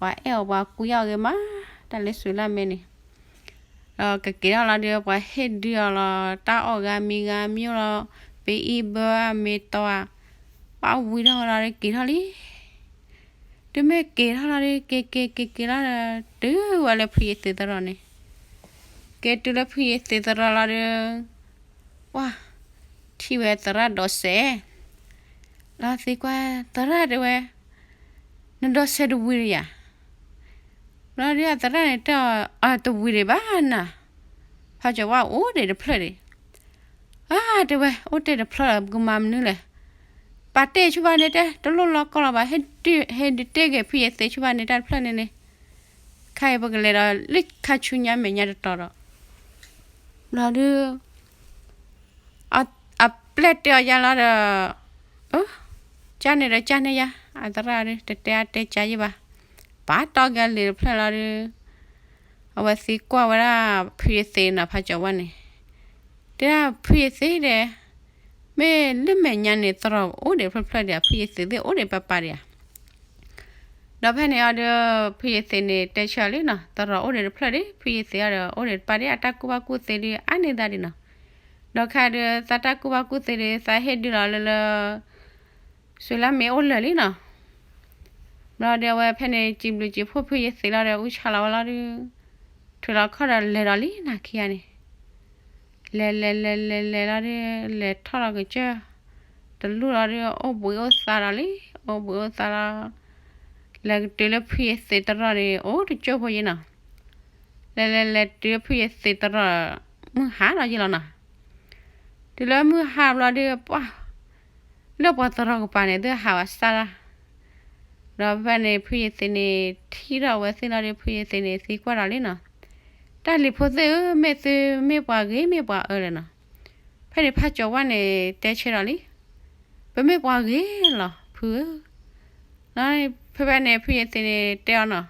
ပှၤအဲၣ်အီၤပှၤကွံအီၤဂ့ၤမး, တၢ်လၢစွ့ၤလၢ်မ့ၢ်န့ၣ် ဒီးကက့ၤထီၣ်လီၤဒီး ပှၤဟ့ၣ်ဒုးအီၤလီၤ တၢ်အီၣ်ဂၤမံၤဂၤမံၤလီၤ, ပအံဘၢအမ့ၢ်တီဧါ, ပှၤဝံၤထီၣ်ဝဲလီၤဒီးက့ၤထီၣ်လံ. တုၤမ့ၢ်က့ၤထီၣ်လီၤဒီး က့ၤက့ၤက့ၤက့ၤလီၤဒီး တုၤဝဲလၢဖုယသ့းသရိာ်န့ၣ်, က့ၤတုၤလၢဖုယသ့းသရိာ်လီၤဒီး ပှၢ် ထံၣ်ဝဲသရၣ်ဒိးစဲး, လီၤသံကွၢ် သရၣ်တဲဝဲ, နဒိးစဲးတဝံၤဒီးယၤ. ဘျီဒုးအသရၣ်န့ၣ်တဲအီၤ အတဝံၤဒံးဘၣ်နၤ, ဖးကၠီၤဝါအိၣ်ဒံးတဖျၢၣ်ဒံး. အါ တဲဝဲ အိၣ်တ့ၢ်တဖျၢၣ်လီၤ ပကမၤမနုၤလဲၣ်. ပာ်တ့ၢ်ဆူဘၣ်န့ၣ်တဲ တလိၣ်လီၤကီလီၤဘၣ်, ဟ့ၣ်ဒုးဟ့ၣ်ဒုးတ့ၢ်က့ၤဖုယသ့းဆူဘၣ်န့ၣ်တၢ်တဖျၢၣ်န့ၣ်န့ၣ်, ခဲအံၤပကလဲၤဒီးလၢခါဆူညါမဲာ်ညါတတီၤဒီး ဘျီဒုး အပျဲၢ်တဲအီၤယါလီၤဒီး, ကၢ်န့ၣ်ဒီးကၢ်န့ၢ်ယါ, အသရၣ်ဒုး တတဲအါတဲကၢ်ယဲၢ်ဘၣ်. ပာ်တီၢ်က့ၤလံာ်တဖျၢၣ်လီၤဒုး, အဝဲသံကွၢ်ဝဲဒၣ်ဖုယသ့းနီၤ ဖးကၠီၤဝါန့ၣ်, တဲဒၣ်ဖုယသ့းဒီး, မ့ၢ်လၢမဲာ်ညါန့ၣ် သရိာ်အိၣ်ဒံးတဖျၢၣ်ဖျၢၣ်ဒံးဧါ, ဖုယသ့းသ့ၣ်အိၣ်ဒံးပၢ်ပၢ်ဒံးဧါ. ဒီးဖဲန့ၣ်အီၤဒီး ဖုယသ့းန့ၣ် တဲဆၢအီၤလံနီၤ, သရိာ်အိၣ်ဒံးတဖျၢၣ်ဒံး, ဖုယသ့းအီၤဒီး အိၣ်ဒံးတပၢ်ဒံး, အတၢ်ကူၣ်ဘၣ်ကူၣ်သ့ဒုး အါန့ၢ်သးဒံးနီၤ. ဒီးခဲဒုး သးတၢ်ကူၣ်ဘၣ်ကူၣ်သ့ဒုး သးဟ့ၣ်ဒုးလီၤလၢလၢ စွ့ၤလၢ်မ့ၢ်အိၣ်လၢာ်လံနီၤ. ဘျီဒီးအဝဲဖဲန့ၣ် စံးဘျုးစံးဖှိၣ်ဖုယသ့းလီၤဒီး အူဆါလီၤဝဲလီၤဒုး, ထွဲလီၤခီၣ်ဒီးလဲၤဒီးလံနၤခံဂၤန့ၣ် လဲၤလဲၤလဲၤလဲၤလဲၤလီၤဒုး လဲၤထီၣ်လီၤကစၢၢ်, တလူၢ်လီၤဒုး အိၣ်ဘှံးအိၣ်သါဒီးလံ, အိၣ်ဘှံးအိၣ်သါလီၤ, လဲၤကတုၤလၢဖုယသ့းသရိာ်န့ၣ် အိၣ်တကၠိၢ်ဖိယဲနီၤ. လဲၤလဲၤလဲၤတုၤလၢဖုယသ့းသရိာ် မုၢ်ဟါလီၤယဲလီၤနီၤ. တုၤလၢမုၢ်ဟါဘျီဒုး ပှၢ် လၢပှၤသရိာ်ကပၤန့ၣ် သုဟးဝဲစၢ်လီၤ. ဒီးဖဲန့ၣ် ဖုယသ့းန့ၣ် ထံၣ်ထီၣ်ဝဲသ့ၣ်လီၤဒီး ဖုယသ့းန့ၣ် သံကွၢ်ဒီးလံနီၤ, တၢ်လံၤဖိသ့ၣ်ဧၢ, မ့ၢ်သုမ့ၢ်ပှၤဂ့ၤမ့ၢ်ပှၤအၢလဲၣ်နီၤ. ဖဲန့ၣ်ဖးကၠီၤဝါန့ၣ် တဲဆၢဒီးလံ, ပမ့ၢ်ပှၤဂ့ၤလီၤ ဖုဧၢ. ဖဲဖဲန့ၣ် ဖုယသ့းန့ၣ်တဲအီၤနီၤ,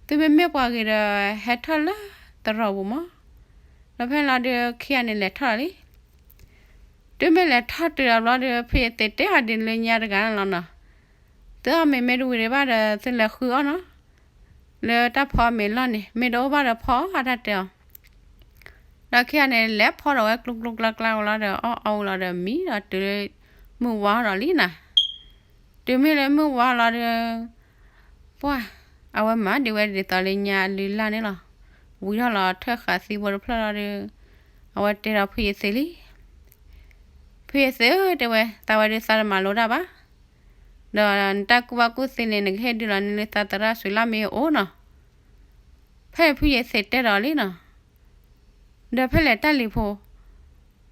သုမ့မ့ၢ်ပှၤဂ့ၤဒီး ဟဲထီၣ်လၢသရိာ်ပူၤမး. ဒီးဖဲန့ၣ်လီၤဒုး ခံဂၤန့ၣ်လဲၤထီၣ်လီၤလံ. တုၤမ့ၢ်လဲၤထီၣ်တုၤဒီးဘျီဒီး ဖုယသ့းတဲအီၤဒ်လၢညါတဂၤန့ၣ်လီၤနီၤ, သုအီၣ်မ့ၤမ့ၢ်တဝံၤဒံးဘၣ်ဒီး သုလဲၤဃုအီၣ်နီၤ, လၢတၢ်ဖီမ့ၤလီၢ်န့ၣ် မ့ၢ်တအိၣ်ဘၣ်ဒီးဖီအီၣ်တၢ်တဲအီၤ. ဒီးခံဂၤန့ၣ် လဲၤဖီဒီးဝဲကျိကျိကျါကျါဝဲလီၤဒီး အီၣ်အီၣ်ဝဲလီၤဒီးမံဒီး တုၤလၢမုၢ်ဝါဒီးလံနီၤ. တုၤမ့ၢ်လၢမုၢ်ဝါလီၤဒီး ပှၢ် အဝဲမၤဒံးဝဲဒ်သိးလၢညါအလုၢ်အလၢ်န့ၣ်လီၤ. ဝံၤထီၣ်လီၤထၢၣ်ဃာ်သံဖိတဖျၢၣ်လီၤဒီး အဝဲတဲဒီးဖုယသ့းလံ, ဖုယသ့းဧၢ တဲဝဲ သးဝဲဒုးသးတမၤလိတၢ်ဘၣ်, ဒီးနတၢ်ကူၣ်ဘၣ်ကူၣ်သ့န့ၣ် နကဟ့ၣ်ဒုးလီၤန့ၢ်လၢသးသရၣ်စွ့ၤလၢ်မ့ၢ်အိၣ်နီၤ. ဖဲဖုယသ့းတဲဒီးလံနီၤ, ဒီးဖဲလဲၣ်တၢ်လံၤဖိ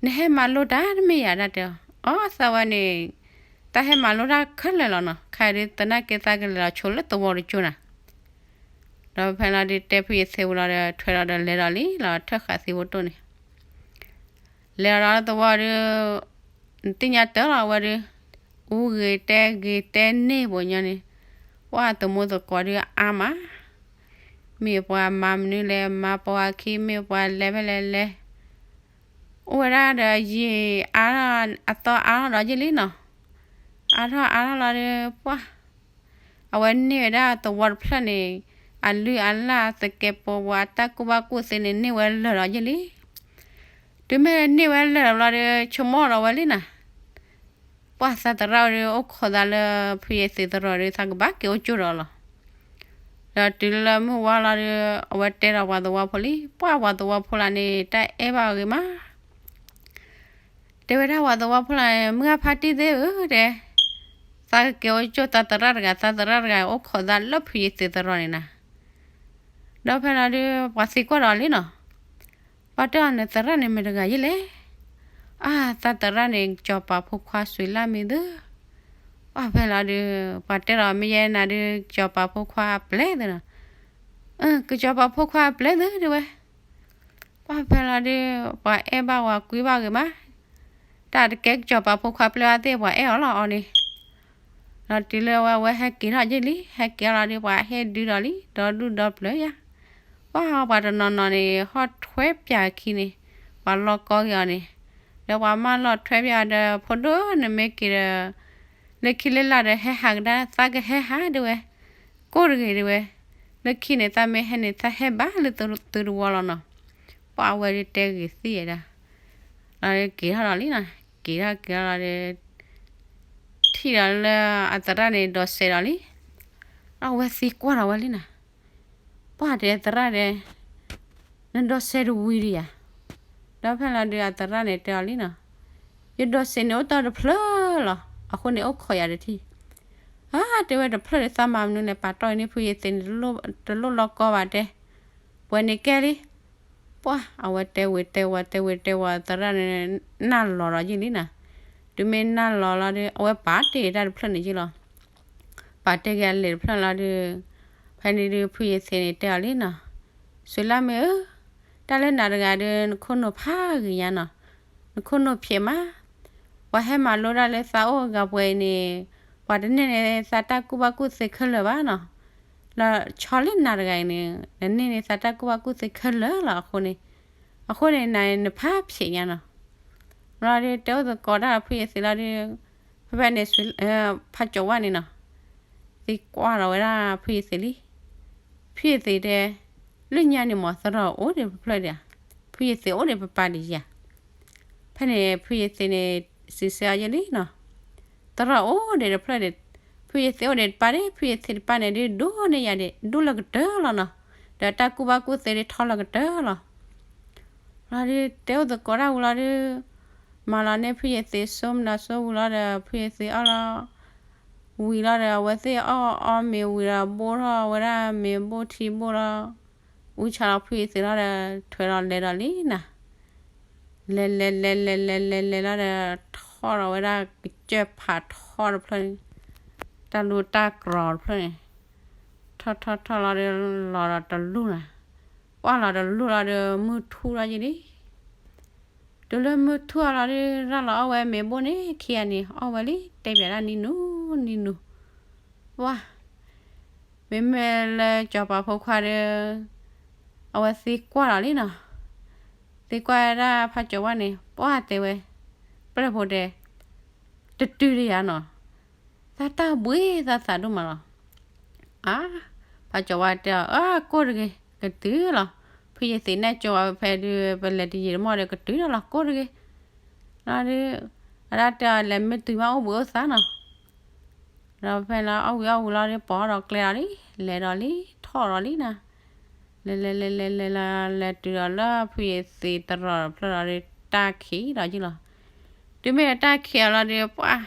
နဟဲမၤလိတၢ်တမ့ၢ်ယၤဒၣ်တဲအီၤ, အီ သးဝဲန့ၣ် တၢ်ဟဲမၤလိတၢ်ခဲလၢာ်လီၤနီၤ, ခဲအံၤဒုးသနာ်က့သးကလဲၤလီၤဆိလၢသဝီတကၠိနၤ. ဒီးဖဲလီၤဒုးတဲဖုယသ့ဝံၤလီၤဒီး ထွဲဒီးဒီးလဲၤဒီးလံလီၤထၢၣ်ဃာ်သံဖိတိၢ်န့ၣ်, လဲၤဒီးလီၤလၢသဝီဒုး နသ့ၣ်ညါတၢ်လီၤဝဲဒုး, အူဂ့ၤတဲဂ့ၤတဲန့ၢ်ပှၤညီန့ၣ်, ပှၢ်သမူသကိးဒုးအါမး, မ့ၢ်ပှၤမၤမနုၤလဲၣ်, မၤပိာ်အခံ မ့ၢ်ပှၤလဲၤဖဲလဲၣ်လဲၤ, အိၣ်ဝဲဒၣ်ဒီးယံာ်အါထီၣ် အသီအါထီၣ်ဒီးယ့ၢ်လံနီၤ, အါထီၣ်အါထီၣ်လီၤဒီး ပှၢ် အဝဲန့ၢ်ဝဲဒၣ်သဝီတဖျၢၣ်န့ၣ် အလုၢ်အလၢ်သကဲးပဝး အတၢ်ကူၣ်ဘၣ်ကူၣ်သ့န့ၣ် န့ၢ်ဝဲလၢာ်ဒီးယ့ၢ်လံ. တုၤမ့ၢ်န့ၢ်ဝဲလၢာ်လီၤဒီး ဆိကမိၣ်ဒီးဝဲလံနီၤ, ပှၢ်သးသရၣ်ဝဲဒီး အိၣ်ခိးသးလၢဖုယသ့ၣ်သရီၣ်ဒီး သးကဘၣ်က့ၤအိၣ်ကၠိဒီးလီၤ. ဒီးတုၤလၢမုၢ်ဝါလီၤဒီး အဝဲတဲဒီးပှၤသဝီဖိလံ, ပှၢ်ပှၤသဝီဖိလၢန့ၣ် တၢ်အဲၣ်ဘၣ်အဂ့ၤမး တဲဝဲဒၣ်ပှၤသဝီဖိလၢန့ၣ် မုၢ်ဂၢ်ဖါတံၢ်သ့ၣ်ဧၢ တဲ, သးကက့ၤအိၣ်ကၠိသးသရၣ်တဂၤ, သးသရၣ်တဂၤအိၣ်ခိးသးလၢဖုယသ့ၣ်သရီၣ်န့ၣ်နီၤ. ဒီးဖဲလီၤဒုး ပှၤသံကွၢ်ဒီးလံနီၤ, ပှၤတဲအီၤန့ၣ် သရၣ်န့ၣ်မ့ၢ်တဂၤယ့ၢ်လဲၣ်. အါ သးသရၣ်န့ၣ် ကစီၤပၤဖိခွါစွ့ၤလၢ်မ့ၢ်သု, ပှၢ်ဖဲလီၤဒုး ပှၤတဲဒီးမ့ၢ်ယဲနၤဒုး ကစီၤပၤဖိခွါအပျဲၢ်သုနီၤ, ကစီၤပၤဖိခွါအပျဲၢ်သုဒုးဝဲ ပှၢ်ဖဲလီၤဒုး ပှၤအဲၣ်ဘၣ်ဝဲကွံဘၣ်ဂ့ၤမး, တၢ်တကဲကစီၤပၤဖိခွါပျဲၢ်ဘၣ်သ့ၣ် ပှၤအဲၣ်အီၤလီၤအီၤန့ၣ်. ဒီးတုၤလၢဝဲ အဝဲဟဲက့ၤထီၣ်ယ့ၢ်လံ, ဟဲက့ၤထီၣ်လီၤဒုး ပှၤဟ့ၣ်ဒုဒီးလံ ဒီဒူၣ်ဒီပျၢၤယါ, ပှၢ်ပှၤတနီၤနီၤန့ၣ် ဟီၣ်ထွဲပၠးခံန့ၣ် ပှၤလီၤကီက့ၤအီၤန့ၣ်, ဒီးပှၤမၢလီၤထွဲပၠးဒီး ဖိဒိၣ်နမ့ၢ်က့ၤဒီး လၢခံလၢလာ်ဒီးဟဲဟးကဒါ သးကဟဲဟးဒုးဝဲ, ကိၢ်တဂ့ၤဒုးဝဲ, လၢခံန့ၣ် သးမ့ၢ်ဟဲန့ၣ် သးဟဲဘၣ်လၢသုတဝီလီၤနီၤ. ပှၢ်အဝဲဒုးတဲဂ့ၤသံဝဲဒၣ်, လီၤဒုးက့ၤထီၣ်ဒီးလံနီၤ, က့ၤထီၣ်က့ၤထီၣ်လီၤဒီး ထံၣ်ဒီးလၢအသရၣ်န့ၣ်ဒိးစဲးဒီးလံ, ဒီးအဝဲသံကွၢ်ဒီးဝဲလံနီၤ, ပှၢ်တဲသရၣ်ဒဲး နဒိးစဲးတဝံၤဒံးယါ, ဒီးဖဲလီၤဒုးအသရၣ်န့ၣ်တဲအီၤလံနီၤ, ယဒိးစဲးန့ၣ်အိၣ်တ့ၢ်တဖျၢၣ်လီၤ, အဃိန့ၣ်အိၣ်ခိးယၤတထံၣ်. အါ တဲဝဲတဖျၢၣ်ဒီးသးမၤမနုၤလဲၣ်, ပာ်တီၢ်အံၤန့ၣ် ဖုယသ့ၣ်န့ၣ် တလိၣ်လီၤကီဘၣ်တဲ, ပှဲၤန့ၣ်ကဲလံ. ပှၢ်အဝဲတဲဝံၤတဲဝီၤ တဲဝံၤတဲဝီၤ သရၣ်န့ၣ် နၢ်လီၤဒီးယ့ၢ်လံနီၤ, တုၤမ့ၢ်နၢ်လီၤလီၤဒီး အဝဲပာ်တ့ၢ်တၢ်တဖျၢၣ်န့ၣ်ယ့ၢ်လီၤ. ပာ်တ့ၢ်က့ၤအလံာ်တဖျၢၣ်လီၤဒုး, ဖဲန့ၣ်ဒုး ဖုယသ့ၣ်န့ၣ်တဲအီၤလံနီၤ, စွ့ၤလၢ်မ့ၢ်ဧၢ, တၢ်လၢနၤတဂၤဒီး နခိၣ်နူာ်ဖးဂ့ၤညါနီၤ, နခိၣ်နူာ်ဖျဲးမး, ပှၤဟဲမၤလိတၢ်လၢသးအိၣ်အဂၤပှဲၤအံၤန့ၣ်, ပှၤတန့ၢ်န့ၢ်သးတၢ်ကူၣ်ဘၣ်ကူၣ်သ့ခဲလၢာ်ဘၣ်နီၤ, လီၤဆီလၢနၤတဂၤအံၤန့ၣ် နန့ၢ်န့ၢ်သးတၢ်ကူၣ်ဘၣ်ကူၣ်သ့ခဲလၢာ်လီၤအဃိန့ၣ်, အဃိန့ၣ် နၤန့ၣ်နဖးဖျဲးညါနီၤ. လီၤဒုး တဲအိၣ်သကိးတၢ်ဖုယသ့ၣ်လီၤဒုး, ဖဲဖဲန့ၣ် ဖးကၠီၤဝါန့ၣ်နီၤ, သံကွၢ်ဒီးဝဲဒၣ်ဖုယသ့ၣ်လံ. ဖုယသ့ၣ်တဲ, လၢညါန့ၣ်မ့ၢ်သရၣ်အိၣ်ဒံးတဖျၢၣ်ဒံးဧါ, ဖုယသ့ၣ်အိၣ်ဒံးပပၢ်ဒံးဧါ. ဖဲန့ၣ် ဖုယသ့ၣ်န့ၣ် စံးဆၢအီၤယဲလံနီၤ, သရၣ်အိၣ်ဒံးတဖျၢၣ်ဒံး, ဖုယသ့ၣ်အိၣ်ဒံးတပၢ်ဒံး, ဖုယသ့ၣ်တပၢ်န့ၣ်ဒုး ဒိၣ်န့ၢ်ယၤဒံး ဒိၣ်လၢကတၢၢ်လီၤနီၤ, ဒီးတၢ်ကူၣ်ဘၣ်ကူၣ်သ့ဒံးထီလၢကတၢၢ်လီၤ. လီၤဒုး တဲအိၣ်သကိးတၢ်ဝံၤလီၤဒုး, မၤလီၤန့ၢ်ဖုယသ့ၣ် စိမနၤစိဝံၤလီၤဒီး ဖုယသ့ၣ်အီၣ်လီၤ ဝံၤလီၤဒီး အဝဲသ့ၣ်အီၣ်အီမ့ၤဝံၤဒီး ဘိၣ်ထီၣ်ဝဲဒၣ်မ့ၤဘိၣ်ထံဘိၣ်လီၤ, အူဆါလီၤဖုယသ့ၣ်လီၤဒီး ထွဲလီၤလဲၤဒီးလံနီၤ. လဲၤလဲၤလဲၤလဲၤလဲၤလဲၤလဲၤလီၤဒီး ထီၣ်ဒီးဝဲဒၣ်ကစၢၢ်ဖးထီတဖျၢၣ်န့ၣ်, တၢ်လူတၢ်ကြီတဖျၢၣ်န့ၣ်, ထီၣ်ထီၣ်ထီၣ်လီၤဒီး လီၤဒီးတလူၢ်နီၤ. ပှၢ်လီၤတလူၢ်လီၤဒီး မုၢ်ထူၣ်လီၤယံၤလံ. တုၤလၢမုၢ်ထူၣ်အလီၤဒီး ရၤလီၤအီၣ်ဝဲမ့ၤဘိၣ်န့ၣ် ခံဂၤန့ၣ် အီၣ်ဝဲလံ တဲပၠးဒၣ်နံၤနူနံၤနူ, ပှၢ် မ့မ့ၢ်လၢစီၤပၤဖိခွါဒီး အဝဲသံကွၢ်လီၤလံနီၤ. သံကွၢ်ဒၣ်ဖးကၠီၤဝါန့ၣ် ပှၢ်တဲဝဲ, ပျဲၢ်ဖိတဲ, တတုၤတယၤနီၤ, သးတၢ်ဘှံးသးသးဒိၣ်မးလီၤ. အါ, ဖးကၠီၤဝါတဲအီၤ အၢ ကိၢ်တဂ့ၤ ကတုၤလီၤ. ဖုယသ့ၣ်နဲၣ်ကၠီၤဝါဖဲဒုး ပလဲၤတယံာ်တမီၢ်ဒီးကတုၤလီၤ ကိၢ်တဂ့ၤ. လီၤဒုး အဒၣ်တဲအီၤ လဲၤမ့ၢ်တုၤမးအိၣ်ဘှံးအိၣ်သါနီၤ. ဒီးဖဲလီၤအီၣ်ဝံၤအီၣ်ဝံၤလီၤဒီး ပိာ်ဒီးကျဲလီၤလံ, လဲၤဒီးလံ ထီၣ်ဒီးလံနီၤ. လဲၤလဲၤလဲၤလဲၤလဲၤလီၤ လဲၤတုၤဒီးလၢဖုယသ့ၣ်တရီၣ်တဖျၢၣ်လီၤဒီး တၢ်ခံးဒီးယုၢ်လီၤ. တုၤမ့ၢ်တၢ်ခံးအီၤလီၤဒီး ပှၢ်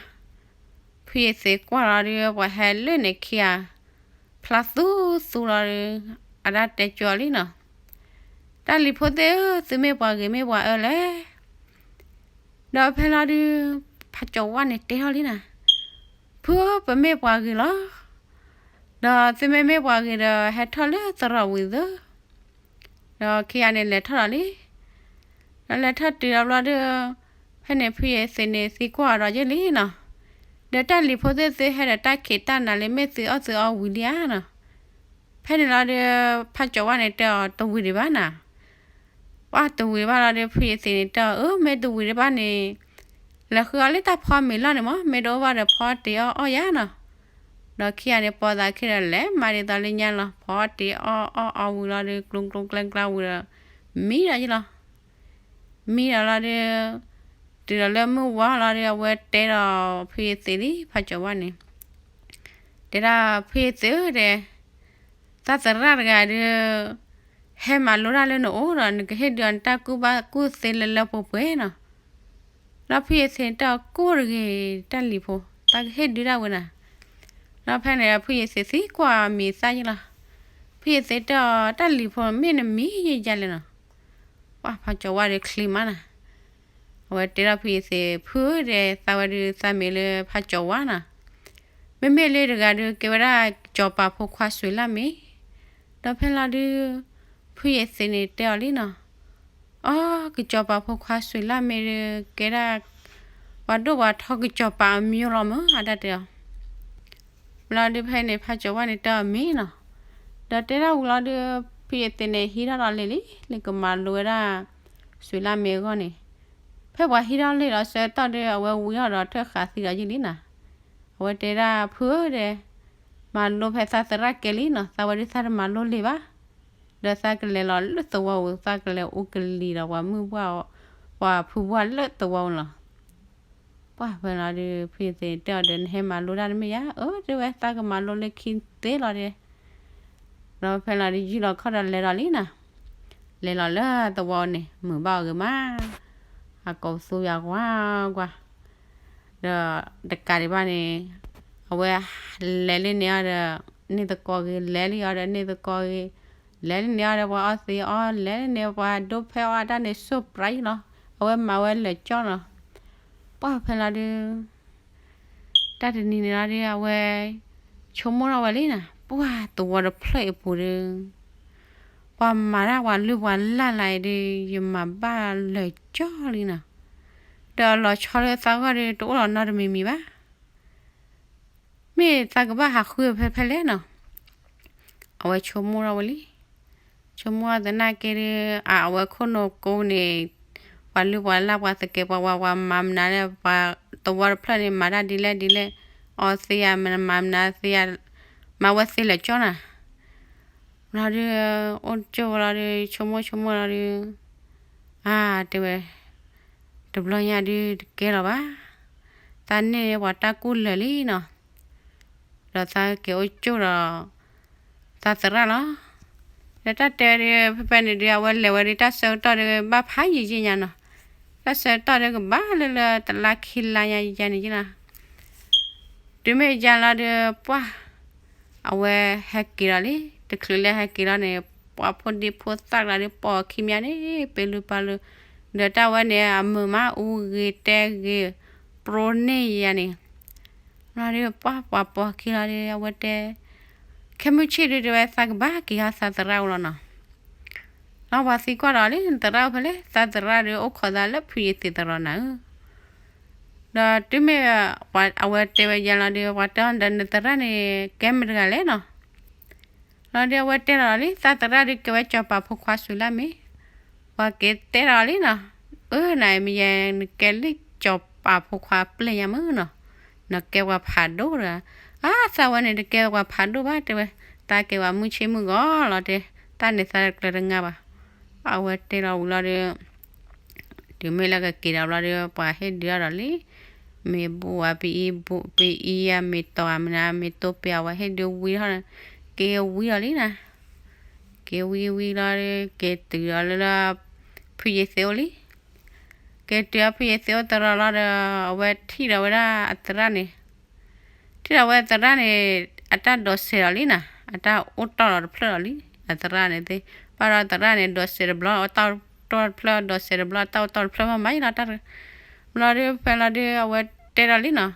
ဖုယသ့ၣ်ကွၢ်လီၤဒီး ပှၤဟဲလၢန့ၣ်ခံဂၤ ဖျါသူသူလီၤဒီး အဒၣ်တဲကၠီၤလံနီၤ. တၢ်လံၤဖိသ့ၣ်ဧၢ, သုမ့ၢ်ပှၤဂ့ၤမ့ၢ်ပှၤအၢလဲၣ်. ဒီးဖဲလီၤဒုး ဖးကၠီၤဝါန့ၣ်တဲထီၣ်လံနီၤ, ဖုဧၢ ပမ့ၢ်ပှၤဂ့ၤလီၤ. ဒီးသုမ့မ့ၢ်ပှၤဂ့ၤဒီး ဟဲထီၣ်လၢသရိာ်ဝံၤသၢ ဒီးခံဂၤန့ၣ်လဲၤထီၣ်ဒီးလံ. ဒီးလဲၤထီၣ်တုၤဒီးဘျီဒီး ဖဲန့ၣ်ဖုယသ့ၣ်န့ၣ်သံကွၢ်အီၤဒီးယုၢ်လံနီၤ, ဒီးတၢ်လံၤဖိသ့ၣ်သုဟဲဒီးတၢ်ခံးတၢ်နၤလၢမ့ၢ်သုအီၣ်သုအီဝံၤလံဧါနီၤ. ဖဲန့ၣ်လီၤဒီး ဖးကၠီၤဝါန့ၣ်တဲအီၤတဝံၤဒံးဘၣ်နၤ. ပှၢ်တဝံၤဘၣ်လီၤဒီး ဖုယသ့ၣ်န့ၣ်တဲအီၤ အၢ မ့ၢ်တဝံၤဒံးဘၣ်န့ၣ် လဲၤဃုအီၤလၢတၢ်ဖီမ့ၤလီၢ်န့ၣ်မး မ့ၢ်တအိၣ်ဘၣ်ဒီးဖီတ့ၢ်အီၣ်အီၣ်ယၤနီၤ. ဒီးခံဂၤန့ၣ် ပိာ်သးခံဒီးလဲၤမၤဒ်သိးလၢညါလီၤ. ဖီတ့ၢ်အီၣ်အီၣ်အီၣ်ဝံၤလီၤဒီး ကျိကျိကျဲကျဲဝံၤဒီး မံဒီးယလီၤ. မံဒီးလီၤဒီး တုၤဒီးလၢမုၢ်ဝါလီၤဒီး အဝဲတဲဒီးဖုယသ့ၣ်လံ ဖးကၠီၤဝါန့ၣ် တဲဒၣ်ဖုယသ့ၣ်ဧၢဒဲး, သးသရၣ်တဂၤဒီး ဟဲမၤလိတၢ်လၢနအိၣ်ဒီး နကဟ့ၣ်ဒုးအီၤနတၢ်ကူၣ်ဘၣ်ကူၣ်သ့လၢလၢပှဲၤပှဲၤနီၤ. ဒီးဖုယသ့ၣ်န့ၣ်တဲအီၤ ကိၢ်တဂ့ၤ တၢ်လံၤဖိ သးကဟ့ၣ်ဒုးဒၣ်ဝဲနၤ. ဒီးဖဲန့ၣ်ဖုယသ့ၣ်သံကွၢ်မံၤသၣ်ယလီၤ. ဖုယသ့ၣ်တဲအီၤ တၢ်လံၤဖိမ့ၢ်နမံၤယယါလဲၣ်နီၤ. ပှၢ်ဖးကၠီၤဝါဒီးချ့မးနၤ. အဝဲတဲဒီးဖုယသ့ၣ် ဖုဧၢဒဲး သးဝဲဒုးသးမ့ၢ်လၢဖးကၠီၤဝါနီၤ. မ့မ့ၢ်လၢတဂၤဒီး ကဲဝဲဒၣ်ကစီၤပၤဖိခွါစွ့ၤလၢ်မ့ၢ်. ဒီးဖဲလီၤဒုး ဖုယသ့ၣ်န့ၣ်တဲအီၤလံနီၤ. အိ ကစီၤပၤဖိခွါစွ့ၤလၢ်မ့ၢ်ဒီး ကဲဒၣ် ပှၤဒိၣ်ပှၤထီကစီၤပၤအမံၤလီၤမၢ် အတၢ်တဲအီၤ. ဘျီဒုးဖဲန့ၣ် ဖးကၠီၤဝါန့ၣ်တဲအီၤမ့ၢ်နီၤ. ဒီးတဲဒၣ်ဝံၤလီၤဒုး ဖုယသ့ၣ်န့ၣ်ဟံးထီၣ်ဒီးလဲၤလံ လၢကမၤလိဝဲဒၣ် စွ့ၤလၢ်မ့ၢ်အဂီၢ်န့ၣ်, ဖဲပှၤဟံးထီၣ်လဲၤဒီးဆၢကတီၢ်ဒီး အဝဲဝံထီၣ်ဒီးထၢၣ်ဃးသံဒီးယုၢ်လံနီၤ. အဝဲတဲဒၣ် ဖုဧၢဒဲး, မၤလိဖဲသးသရၣ်ကဲလံနီၤ, သးဝဲဒုးသးတမၤလိလံာ်ဘၣ်. ဒီးသးကလဲၤလီၤလၢသဝီဧိၤ, သးကလဲၤအိၣ်ကလံၤဒီးပှၤမုၢ်ပှၢ်, ပှၤဖုပှၢ်လၢသဝီဧိၤလီၤ. ပှၢ်ဖဲလီၤဒုး ဖုယသ့ၣ်တဲအီၤဒီး နဟဲမၤလိတၢ်တမ့ၢ်ဧါ. အၢ တဲဝဲ သးကမၤလိလၢခံသ့လီၤဒဲး. ဒီးဖဲလီၤဒုး ယုၢ်လီၤခီၣ်ဒီးလဲၤဒီးလံနီၤ. လဲၤလီၤလၢသဝီန့ၣ် မုာ်ဘၣ်အီၤဂ့ၤမး, အကိးသူယၤကွၢ်ကွၢ်. ဒီးတကးဒံးဘၣ်န့ၣ် အဝဲလဲၤလံန့ၣ်အီၤဒီး န့ၢ်သကိးဂ့ၤ, လဲၤလံအီၤဒီးန့ၢ်သကိးဂ့ၤ, လဲၤလံန့ၣ်အီၤဒီးပှၤအီသံးအီ, လဲၤလံန့ၣ်ပှၤဒိးဖဲအီအတၢ်န့ၣ် ဆိၣ်ပြးယုၢ်လီၤ. အဝဲမၤဝဲလၢာ်ကၠီလီၤ. ပှၢ်ဖဲလီၤဒုး တၢ်တနံၤန့ၣ်လီၤဒုး အဝဲဆိကမိၣ်ထီၣ်ဝဲလံနီၤ, ပှၢ်သဝီတဖျၢၣ်အံၤပူၤဒီး ပှၤမၤတၢ်ပှၤလုၢ်ပှၤလၢ်လၢ်အံၤဒီး ယမၤဘၣ်လၢာ်ကၠီလံနီၤ. ဒီးအလီၤဆီလၢသးဂီၢ်ဒီး တအိၣ်လီၤနီတမံၤမံၤဘၣ်. မ့ၢ်သးကဘၣ်ဟးဃုဖဲဖဲလဲၣ်နီၤ. အဝဲဆိကမိၣ်ထီၣ်ဝဲလံ. ဆိကမိၣ်သနာ်က့ဒီး အဝဲခိၣ်နူာ်ကိးန့ၣ် ပှၤလုၢ်ပှၤလၢ်ပှၤသကဲးပှၤဝါပှၤမၤမနုၤလၢ ပှၤသဝီတဖျၢၣ်န့ၣ် မၤတၢ်ဒ်လဲၣ်ဒ်လဲၣ်, အီသံးယၤ မၤမနုၤသံးယၤ, မၤဝဲသ့လၢာ်ကၠီနီၤ. လီၤဒုး အိၣ်ကၠိဝဲလီၤဒုး ဆိကမိၣ်ဆိကမိၣ်လီၤဒုး အါ တဲဝဲ တဘျီညါဒုးတကဲလီၤဘၣ်. သးန့ၢ်ပှၤတၢ်ကူၣ်လၢာ်လံနီၤ. ဒီးသးက့ၤအိၣ်ကၠိဒီး သးသရၣ်လီၤ. ဒီးတၢ်တဲဝဲဒုး ဖဲဖဲန့ၣ်ဒုး အဝဲလဲၤဝဲဒုး တၢ်ဆၢကတီၢ်ဒုး ဘၣ်ဖးယံာ်ယံာ်ညါနီၤ. တၢ်ဆၢကတီၢ်ဒုးကဘၣ်လၢလၢတလါခံလါညါယံာ်ယံာ်န့ၣ်လီၤ. တုၤမ့ၢ်ယါလီၤဒုး ပှၢ် အဝဲဟဲက့ၤလီၤလံ. တချုးလၢဟဲက့ၤလီၤန့ၣ် ပှၤဖိဒံဖိသၣ်ကျါဒုး ပိာ်ခံမံၤန့ၣ် ပ့ၤလုၢ်ပာ်လုၢ်, ဒီးတၢ်ဝဲန့ၣ် အမုာ်မး အူဂ့ၤတဲဂ့ၤ ပြိန့ၢ်ယၤန့ၣ် လီၤဒုး ပှၢ်ပှၤပိာ်ခံလီၤဒုး အဝဲတဲ ခဲမုၢ်ဆ့ၣ်ဒုးတဲဝဲ သးကဘၣ်က့ၤဟီသးသရၣ်အိၣ်လီၤနီၤ. လီၤပှၤသံကွၢ်ဒီးလံ နသရၣ်အိၣ်ဖဲလဲၣ်, သးသရၣ်ဒုးအိၣ်ခိးသးလၢဖုယသ့ၣ်သရိာ်နၤဧၢ. ဒီးတုၤမ့ၢ် အဝဲတဲဝဲယါလီၤဒုး ပှၤတဲအီၤဒီး နသရၣ်န့ၣ် ကဲမတၤတဂၤလဲၣ်နီၤ. လီၤဒုးအဝဲတဲလီၤလံ သးသရၣ်ဒုးကဲဝဲစီၤပၤဖိခွါစူၤလၢ်မ့ၢ်. ပှၤက့ၤတဲလီၤလံနီၤ, အၢ နမ့ၢ်ယဲ နကဲလၢစီၤပၤဖိခွါပျဲၢ်ညါမ့ၢ်နီၤ, နကဲပှၤဖးဒိၣ်တဂၤ. အါ သးဝဲန့ၣ်တကဲပှၤဖးဒိၣ်ဘၣ်တဲဝဲ, သးကဲပှၤမုၢ်ဆ့ၣ်မုၢ်ဂီၤလီၤတဲ, တၢ်န့ၣ်သးတကျၢၤတငါဘၣ်. အဝဲတဲလီၤဝံၤလီၤဒီး တုၤမ့ၢ်လၢကက့ၤဒီးဘျီဒီး ပှၤဟ့ၣ်ဒုးအီၤဒီးလံ, မ့ၢ်ဘူၣ်အပအံ ဘူၣ်ပအံ အမ့ၢ်တီၢ်အမနုၤ မ့ၢ်တိပ့ၤ အဝဲဟ့ၣ်ဒုးဝံထီၣ်, က့ၤဝံလီၤလံနီၤ. က့ၤဝံဝံလီၤဒီး က့ၤတုၤဒီးလၢ ဖုယသ့ၣ်အိၣ်လံ. က့ၤတုၤအဖုယသ့ၣ်အိၣ်သရိာ်လီၤဒီး အဝဲထံၣ်ဒီးဝဲဒၣ်အသရၣ်န့ၣ် ထံၣ်ဒီးဝဲသရၣ်န့ၣ် အတၢ်ဒိးစဲးဒီးလံနီၤ, အတၢ်အိၣ်တီၢ်လီၤတဖျၢၣ်လီၤလံ, အသရၣ်န့ၣ်သ့ၣ်, ဘၣ်ဒီးသရၣ်န့ၣ် ဒိးစဲးတဘျီ အတၢ်အိၣ်တီၢ်တဖျၢၣ် ဒိးစဲးတဘျီ အတၢ်အိၣ်တီၢ်တဖျၢၣ်မးမးလီၤတၢ်, ဘျီဒီးဖဲလီၤဒီး အဝဲတဲဒီးလံနီၤ,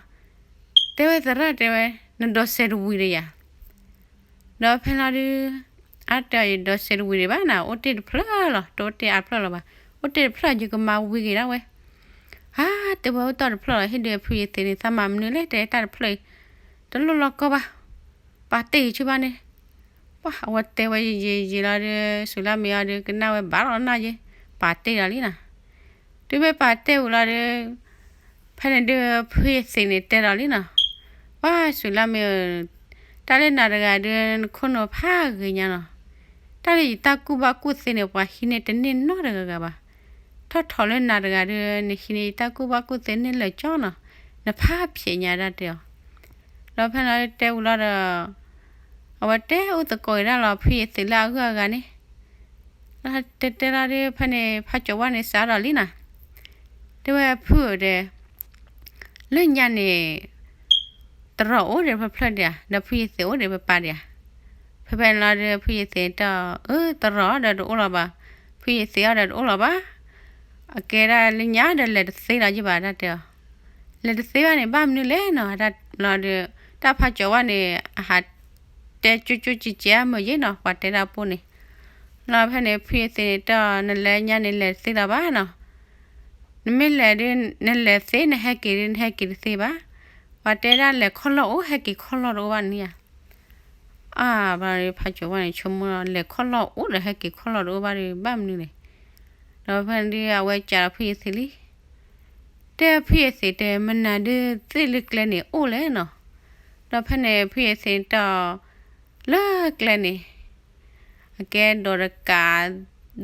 တဲဝဲသရၣ်တဲဝဲ နဒိးစဲးတဝံၤဒီးယၤ ဒီးဖဲလီၤဒုး အါတဲအီၤ ယဒိးစဲးတဝံၤဒံးဘၣ်နၤ, အိၣ်တ့ၢ်တဖျၢၣ်လီၤ, တအိၣ်တ့ၢ်အါဖျၢၣ်လီၤဘၣ်, အိၣ်တ့ၢ်တဖျၢၣ် ယကမၤဝံၤက့ၤဒၣ်ဝဲ. ဟါ တဲဝဲအိၣ်တီၢ်တဖျၢၣ်လီၤ, ဟ့ၣ်ဒုးဖုယသ့ၣ်န့ၣ် သးမၤမနုၤလဲၣ် တဲတၢ်တဖျၢၣ်အံၤ, တလိၣ်လီၤကီဘၣ်, ပာ်တ့ၢ်ဂ့ၤဆူဘၣ်န့ၣ်, ပှၢ်အဝဲတဲဝဲယံာ်ယံာ်ယံာ်လီၤဒီး စူၤလၢမ့ၢ်အီၤဒီး ကနၣ်ဝဲဘၣ်လီၤနၢ်ယဲ ပာ်တ့ၢ်ဒီးလံနီၤ. တုၤမ့ၢ်ပာ်တ့ၢ်ဝံၤလီၤဒီး ဖဲန့ၣ်ဒုး ဖုယသ့းန့ၣ်တဲဒီးလံနီၤ, ပှၢ်စူၤလၢမ့ၢ်ဧၢ, တၢ်လၢနၤတဂၤဒုး နခိၣ်နူာ်ဖးဂ့ၤညါနီၤ, တၢ်လၢယတၢ်ကူၣ်ဘၣ်ကူၣ်သ့န့ၣ် ပှၤဟံးန့ၢ်တန့ၢ်နီတဂၤဂၤဘၣ်. ထီၣ်ထီၣ်လၢနၤတဂၤဒုး နဟံးန့ၢ်ယတၢ်ကူၣ်ဘၣ်ကူၣ်သ့န့ၢ်လၢာ်ကၠီနီၤ, နဖးဖျဲးညါဒၣ်တဲအီၤ. ဒီးဖဲန့ၣ်တဲဝံၤလီၤဒီး အဝဲတဲအိၣ်သကိးက့ၤဒၣ်လီၤ ဖုယသ့းလၢအဂုၤအဂၤန့ၣ်, တဲတဲလီၤဒုး ဖဲန့ၣ်ဖးကၠီၤဝါန့ၣ်စးဒီးလံနီၤ, တဲဝဲဖုဧၢတဲ လၢညါန့ၣ် တရီးအိၣ်ဒီးဖျၢၣ်ဖျၢၣ်ဒံးဧါ, ဒီးဖုယသ့းအိၣ်ဒီးပပၢ်ဒံးဧါ. ဖဲဖဲန့ၣ်လီၤဒီး ဖုယသ့းတဲအီၤ အၢ တရီးဒီးတအိၣ်လီၤဘၣ်, ဖုယသ့းအီၤဒီးတအိၣ်လီၤဘၣ်, အကဲဒၣ်လၢညါဒီးလဲၤတသ့လီၤယဘၣ်ဒၣ်တဲအီၤ. လဲၤတသ့ဘၣ်န့ၣ် ဘၣ်မနုၤလဲၣ်နီၤ လီၤဒီး တၢ်ဖးကၠီၤဝါန့ၣ် အဟးတဲကၠိကၠိကဲကဲမုာ်ယ့နီၤ ပှၤတဲဒၣ်ပိၢ်န့ၣ်. လီၤဖဲန့ၣ် ဖုယသ့းန့ၣ်တဲအီၤ နလဲၤညါန့ၣ်လဲၤတသ့လီၤဘၣ်နီၤ နမ့ၢ်လဲၤဒုး နလဲၤသ့ နဟဲက့ၤဒုး နဟဲက့ၤတသ့ဘၣ်. ပှၤတဲဒၣ်လဲၤခီၣ်လီၢ်အိၣ် ဟဲက့ၤခီၣ်လီၢ်တအိၣ်ဘၣ်န့ၣ်ဧါ. အါ ဘၣ်ဒီးဖးကၠီၤဝါန့ၣ် ဆိကမိၣ်လီၤ လဲၤခီၣ်လီၢ်အိၣ်ဒီးဟဲက့ၤခီၣ်လီၢ်တအိၣ်ဘၣ်ဒီး ဘၣ်မနုၤလဲၣ်. ဒီးဖဲန့ၣ်ဒုး အဝဲစံးဒီးဖုယသ့းလံ တဲဖုယသ့းတဲ မနုၤဒုးသ့ၣ်လၢကျဲန့ၣ်အိၣ်လဲၣ်နီၤ. ဒီးဖဲန့ၣ် ဖုယသ့းတဲအီၤ လၢကျဲန့ၣ် အကဲဒိးတကး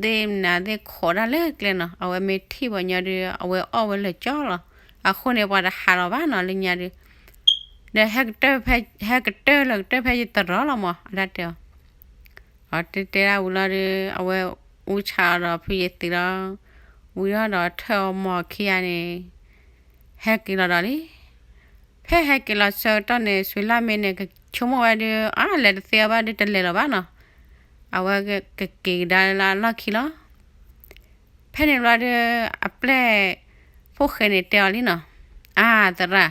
သ့ၣ်မနုၤသ့ၣ်ခိးဒၣ်လၢကျဲနီၤ အဝဲမ့ၢ်ထံၣ်ပှၤညီဒုး အဝဲအီၣ်ဝဲလၢာ်ကၠီလီၤ. အဃိန့ၣ် ပှၤတဟးလီၤဘၣ်နီၤ လၢညါဒုး ဒီးဟဲကတၢၢ်ဖဲ ဟဲကတၢၢ်လၢကတၢၢ်ဖဲယတရီးလီၤမး အတၢ်တဲအီၤ. အတဲတဲဒၣ်ဝံၤလီၤဒီး အဝဲအူဆးအီၤဒီးဖုယသ့းလီၤ. ဝံၤလီၤဒီးထၢၣ်အီၤမီၤခံဂၤန့ၣ် ဟဲက့ၤလီၤဒီးလံ. ဖဲဟဲက့ၤလီၤဆၢကတီၢ်န့ၣ် စူၤလၢမ့ၢ်န့ၣ် ကဆိကမိၣ်ဝဲဒုး အါ လဲၤတသ့အီၤဘၣ်ဒုး တလဲၤလီၤဘၣ်နီၤ. အဝဲကက့ၤကဒါလၢအလီၢ်ခံလီၤ. ဖဲန့ၣ်ဘျီဒီး အပျဲၢ်ဖိၣ်ဃဲန့ၣ်တဲအီၤလံနီၤ, အါ သရၣ်,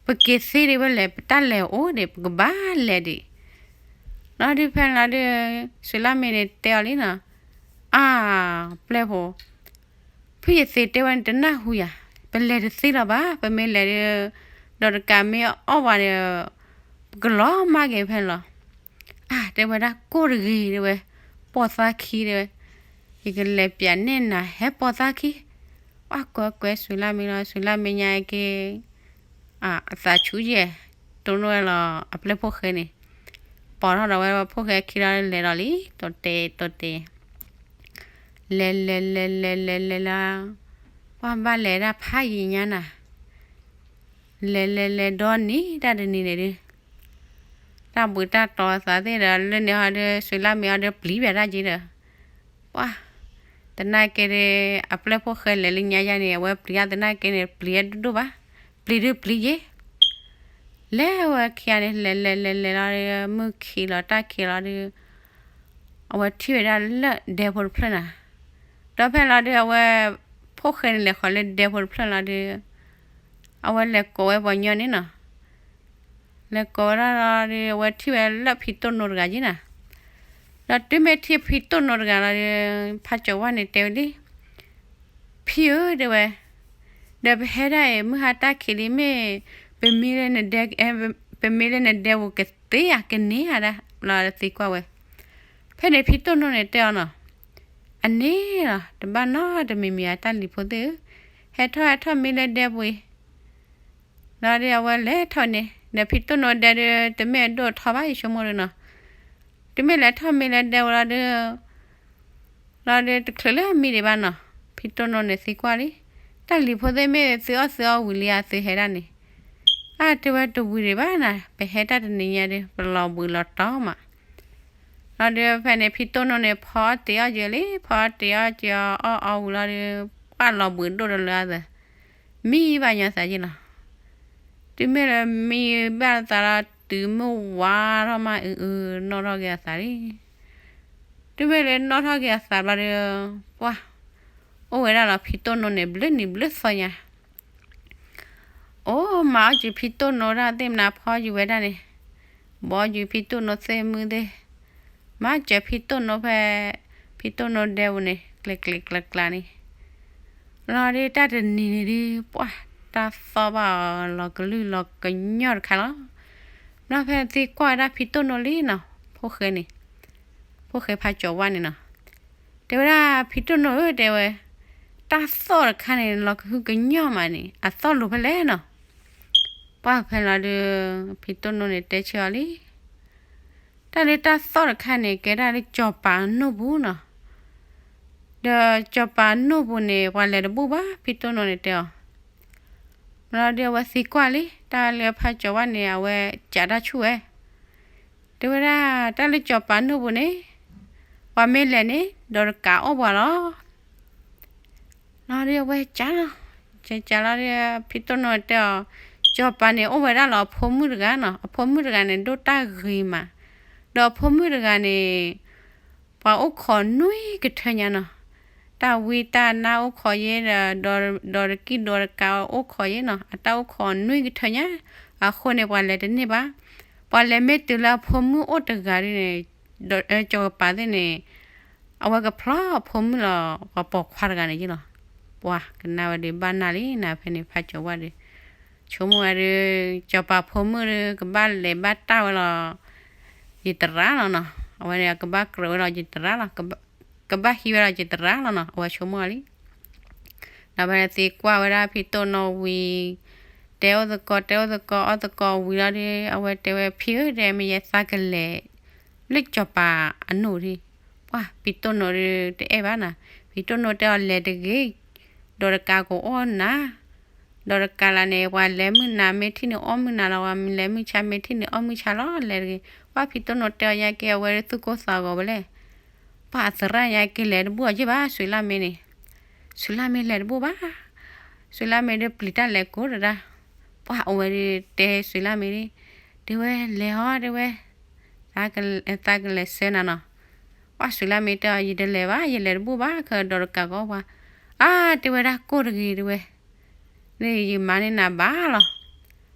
ပက့ၤသ့ဒံးဝဲလဲၣ် ပတၢ်လဲၤအိၣ်ဒံး ပကဘၣ်လဲၤဒံး. လီၤဒုးဖဲန့ၣ်လီၤဒီး စူၤလၢမ့ၢ်န့ၣ်တဲအီၤလံနီၤ, အါ ပျဲၢ်ဖိ ဖုယသ့းတဲဝဲန့ၣ် တနၢ်ဟူယၤ, ပလဲၤတသ့လီၤဘၣ်, ပမ့ၢ်လဲၤဒီး ဒီးတကးမ့ၢ်အီၣ်ဝဲန့ၣ် ပကလီၤမၢ်က့ၤဖဲန့ၣ်လီၤ. အါ တဲဝဲဒၣ် ကိၢ်တဂ့ၤတဲဝဲ, ပိာ်သးခံတဲဝဲ, ယကလဲၤပျးနဲၣ်နၤဟဲပိာ်သးခံ. အကွဲးကွဲးစူၤလၢမ့ၢ်လီၤ, စူၤလၢမ့ၢ်ညါက့ၤ အသးဆူယဲၢ် တိၢ်နီၣ်ဝဲလီၤ အပျဲၢ်ဖိၣ်ဃဲန့ၣ်, ပိာ်ထီၣ်ဒီးဝဲဖိၣ်ဃဲခံလီၤ လဲၤဒီးလံ တိၤတဲာ်တိၤတဲာ် လဲၤလဲၤလဲၤလဲၤလဲၤလဲၤလၢ ပှၢ်ဘၣ်လဲၤဒၣ်ဖးယံၤညါနၤ, လဲၤလဲၤလဲၤဒီနံၤတၢ်တနံၤန့ၣ်ဒုး တၢ်ဘှံးတၢ်တီၤသးသ့ၣ်ဒီး လၢန့ၣ်ဟီဒီး စူၤလၢမ့ၢ်အီၤဒီးပျံၤဘၣ်တၢ်က့ၤဒီး ပှၢ် သနာ်က့ဒီး အပျဲၢ်ဖိၣ်ဃဲလဲၤလၢညါယါန့ၣ် အဝဲပျံၤတၢ်သနာ်က့န့ၣ် ပျံၤဒိၣ်ဒိၣ်ဘၣ်, ပျံၤဒုးပျံၤယ့ၤ လဲၤဝဲခံဂၤန့ၣ် လဲၤလဲၤလဲၤလဲၤလီၤဒီး မုၢ်ခံးလီၤတၢ်ခံးလီၤဒီး အဝဲထံၣ်ဝဲဒၣ်လၢဒဲဖိတဖျၢၣ်နၤ, ဒီးဖဲလီၤဒီး အဝဲ ဖိၣ်ဃဲန့ၣ်လဲၤဃီၤလၢဒဲဖိတဖျၢၣ်လီၤဒီး အဝဲလဲၤကိးဝဲပှၤညီန့ၣ်နီၤ, လဲၤကိးဝဲဒၣ်လီၤဒီး အဝဲထံၣ်ဝဲလၢဖံတိၢ်နိတဂၤယ့ၤနၤ, ဒီးတုၤမ့ၢ်ထံၣ်ဖံတိၢ်နိတဂၤလီၤဒီး ဖးကၠီၤဝါန့ၣ်တဲဝဲလံ ဖံဧၢ တဲဝဲ, ဒီးပဟဲဒၣ်အံၤ မုၢ်ဟါတၢ်ခံးလံ မ့ၢ် ပမ့ၢ်လၢနဒဲ ပမ့ၢ်လၢနဒဲပူၤကသ့ဧါ ကန့ၢ်ဧါဒၣ်လီၤ သံကွၢ်ဝဲ. ဖဲန့ၣ်ဖံတိၢ်နိန့ၣ်တဲအီၤနီၤ, အန့ၣ်လီၤ တဘၣ်နီတမံၤမံၤဧါ တၢ်လံၤဖိသ့ၣ်ဧၢ, ဟဲထီၣ်ဟဲထီၣ်မ့ၢ်လၢဒဲပူၤအံၤ လီၤဒီးအဝဲလဲၤထီၣ်န့ၣ် ဒီးဖံတိၢ်နိဒဲဒီး တမ့ၢ်အဒိၣ်ထီဘၣ် ယဆိကမိၣ်ဒီးနီၤ, တမ့ၢ်လဲၤထီၣ်မ့ၢ်လၢဒဲဝဲလီၤဒီး လီၤဒီးတချုးလၢမံဒံးဘၣ်နီၤ, ဖံတိၢ်နိန့ၣ်သံကွၢ်လံ, တၢ်လံၤဖိသ့ၣ်မ့ၢ်သုအီၣ်သုအီဝံၤလံဧါ သုဟဲဒၣ်န့ၣ်, အါ တဲဝဲတဝံၤဒံးဘၣ်နၤ, ပဟဲတၢ်တနံၤညါဒီး ပလီၤဘှံးလီၤတီၤမး လီၤဒီးဖဲန့ၣ် ဖံတိၢ်နိန့ၣ် ဖီအီၣ်တ့ၤအီၣ်က့ၤလံ, ဖီအီၣ်တ့ၤအီၣ်က့ၤအီၤ အီၣ်အီၣ်ဝံၤလီၤဒီး ပှၢ်လီၤဘှံးဒိၣ်တလၢအသး, မံဘၣ်ညီသးယ့ၢ်လီၤ. တုၤမ့ၢ်လၢမံဘၣ်သးလီၤ တုၤမုၢ်ဝါထီၣ်မး အုအု နီၣ်ထီၣ်က့ၤအသးလံ. တုၤမ့ၢ်လၢနီၣ်ထီၣ်က့ၤအသးဘျီဒီး ပှၢ် အိၣ်ဝဲဒၣ်လီၤ ဖံတိၢ်နိန့ၣ် ဘျုးနံၤဘျုးသီညါ အိၣ်မၤအီၣ်က့ၤဖံတိၢ်နိတၢ်သ့ၣ်မနုၤဖီယူၤဝဲဒၣ်န့ၣ်, ဘီယူၤဖံတိၢ်နိသ့ၣ်မုၢ်သ့ၣ်, မၤစၢၤဖံတိၢ်နိဖဲ ဖံတိၢ်နိဒဲပူၤန့ၣ် ကျဲၤကျဲၤကျါကျါန့ၣ်, လီၤဒီးတၢ်တနံၤန့ၣ်ဒုး ပှၢ် တၢ်သီၣ်ဘၣ်အီၤလီၤကလုၢ်လီၤကညီတခါလီၤ. ဘျီဖဲသံကွၢ်ဝဲဒၣ်ဖံတိၢ်နိလံနီၤ, ဖ ဖိၣ်ဃဲန့ၣ်, ဖိၣ်ဃဲဖးကၠီၤဝါန့ၣ်နီၤ, တဲဝဲဒၣ် ဖံတိၢ်နိဧၢ တဲဝဲ, တၢ်သီၣ်တခါန့ၣ် လီၤကဟုကညီၢ်မးန့ၣ် အသီၣ်လိၤဖဲလဲၣ်နီၤ. ပှၢ်ဖဲလီၤဒီး ဖံတိၢ်နိန့ၣ်တဲဆၢအီၤလံ, တၢ်လၢတၢ်သီၣ်တခါန့ၣ် ကဲဒၣ်လၢကၠီၤပၤအနိၣ်ပူၤနီၤ. ဒီးကၠီၤပၤအနိၣ်ပူၤန့ၣ် ပှၤလဲၤတဘူၣ်ဘၣ် ဖံတိၢ်နိန့ၣ်တဲအီၤ. လီၤဒီးအဝဲသံကွၢ်လံ တၢ်လၢဖးကၠီၤဝါန့ၣ် အဝဲကးတၢ်ဆူၣ်ဝဲ တဲဝဲဒၣ် တၢ်လၢကၠီၤပၤနိၣ်ပူၤန့ၣ် ပှၤမ့ၢ်လဲၤန့ၣ် ဒီးတကးအီၣ်ပှၤလီၤ. လီၤဒီးအဝဲကးလီၤ, ကးကးလီၤဒီး ဖံတိၢ်နိတဲအီၤ, ကၠီၤပၤန့ၣ်အိၣ်ဝဲဒၣ်လီၤအဖိမုၣ်တဂၤနီၤ, အဖိမုၣ်တဂၤန့ၣ် ဒိၣ်တၢ်ဂ့ၤမး, ဒီးအဖိမုၣ်တဂၤန့ၣ် ပှၤအိၣ်ခိးနွံကထၢညါနီၤ, တၢ်ဝံတၢ်နါအိၣ်ခိးယဲဒီး ဒီးတကံၢ်ဒီးတကးအိၣ်ခိးယဲနီၤ, အတၢ်အိၣ်ခိးနွံကထၢညါ, အဃိန့ၣ် ပှၤလဲၤတန့ၢ်ဘၣ်. ပှၤလဲၤမ့ၢ်တုၤလၢအဖိမုၣ်အိၣ်တဂၤဒ်န့ၣ်, ဒီးကၠီၤပၤသ့ၣ်န့ၣ် အဝဲကဖျီအဖိမုၣ်လီၤ ပှၤပိာ်ခွါတဂၤန့ၣ်ယ့ၢ်လီၤ. ပှၤကနၣ်ဝဲဒီးဘၣ်နၢ်လံနၤ ဖဲန့ၣ်ဖးကၠီၤဝါဒီး ဆိကမိၣ်ဝဲဒီး ကၠီၤပၤဖိမုၣ်ဒီး ကဘၣ်လဲၤဘၣ်တၢ်ဝဲလီၤ ယတရၣ်လီၤနီၤ, အဝဲန့ၣ်ကဘၣ်ကြၢးဝဲလီၤယတရၣ်လီၤ, ကဘၣ်ဟံးဝဲလီၤယတရၣ်လီၤနီၤ, အဝဲဆိကမိၣ်ဝဲလံ. ဒီးဖဲန့ၣ်သံကွၢ်ဝဲဒၣ်ဖံတိၢ်နိဝံၤ, တဲအိၣ်သကိး တဲအိၣ်သကိး အီၣ်သကိးဝံၤလီၤဒီး အဝဲတဲဝဲ ဖံဧၢ တဲမ့ၢ်ယဲသးကလဲၤ လၢကၠီၤပၤအနိၣ်ဒံး, ပှၢ်ဖံတိၢ်နိဒီးတအဲၣ်ဘၣ်နၤ, ဖံတိၢ်နိတဲအီၤလဲၤတဂ့ၤ, ဒီးတကးကအီၣ်နၤ ဒီးတကးလၢန့ၣ် ပှၤလဲၤမုၢ်နၤမ့ၢ်ထံၣ်န့ၣ်အီၣ်မုၢ်နၤလီၤ, ပှၤလဲၤမုၢ်ဆါမ့ၢ်ထံၣ်န့ၣ်အီၣ်မုၢ်ဆါလီၤ, လဲၤတဂ့ၤ. ပှၢ်ဖံတိၢ်နိတဲအီၤညါက့ အဝဲဒၣ်သူၣ်ကိၢ်သးဂီၤဝဲလဲၣ်. ပှၢ်အသရၣ်ညါက့လဲၤတဘူၣ်အီၤယ့ၢ်ဘၣ် စွံလၢ်မ့ၢ်န့ၣ်, စွံလၢ်မ့ၢ်လဲၤတဘူၣ်ဘၣ်, စွံလၢ်မ့ၢ်ဒီးပျံၤတၢ်လဲၤကိးတဒၣ်. ပှၢ်အဝဲဒၣ်တဲစွံလၢ်မ့ၢ်ဒၣ်, တဲဝဲလဲၤဟီ တဲဝဲ, သးကလဲၤဆှၢနၤနီၤ. ပှၢ်စွံလၢ်မ့ၢ်တဲအီၤ ယတလဲၤဘၣ် ယလဲၤတဘူၣ်ဘၣ် ခဲဒီးတကးကအီၣ်ပှၤ, အါ တဲဝဲဒၣ်ကိၢ်တဂ့ၤ တဲဝဲ န့ၣ်ယမၤန့ၢ်နၤဘၣ်လီၤ.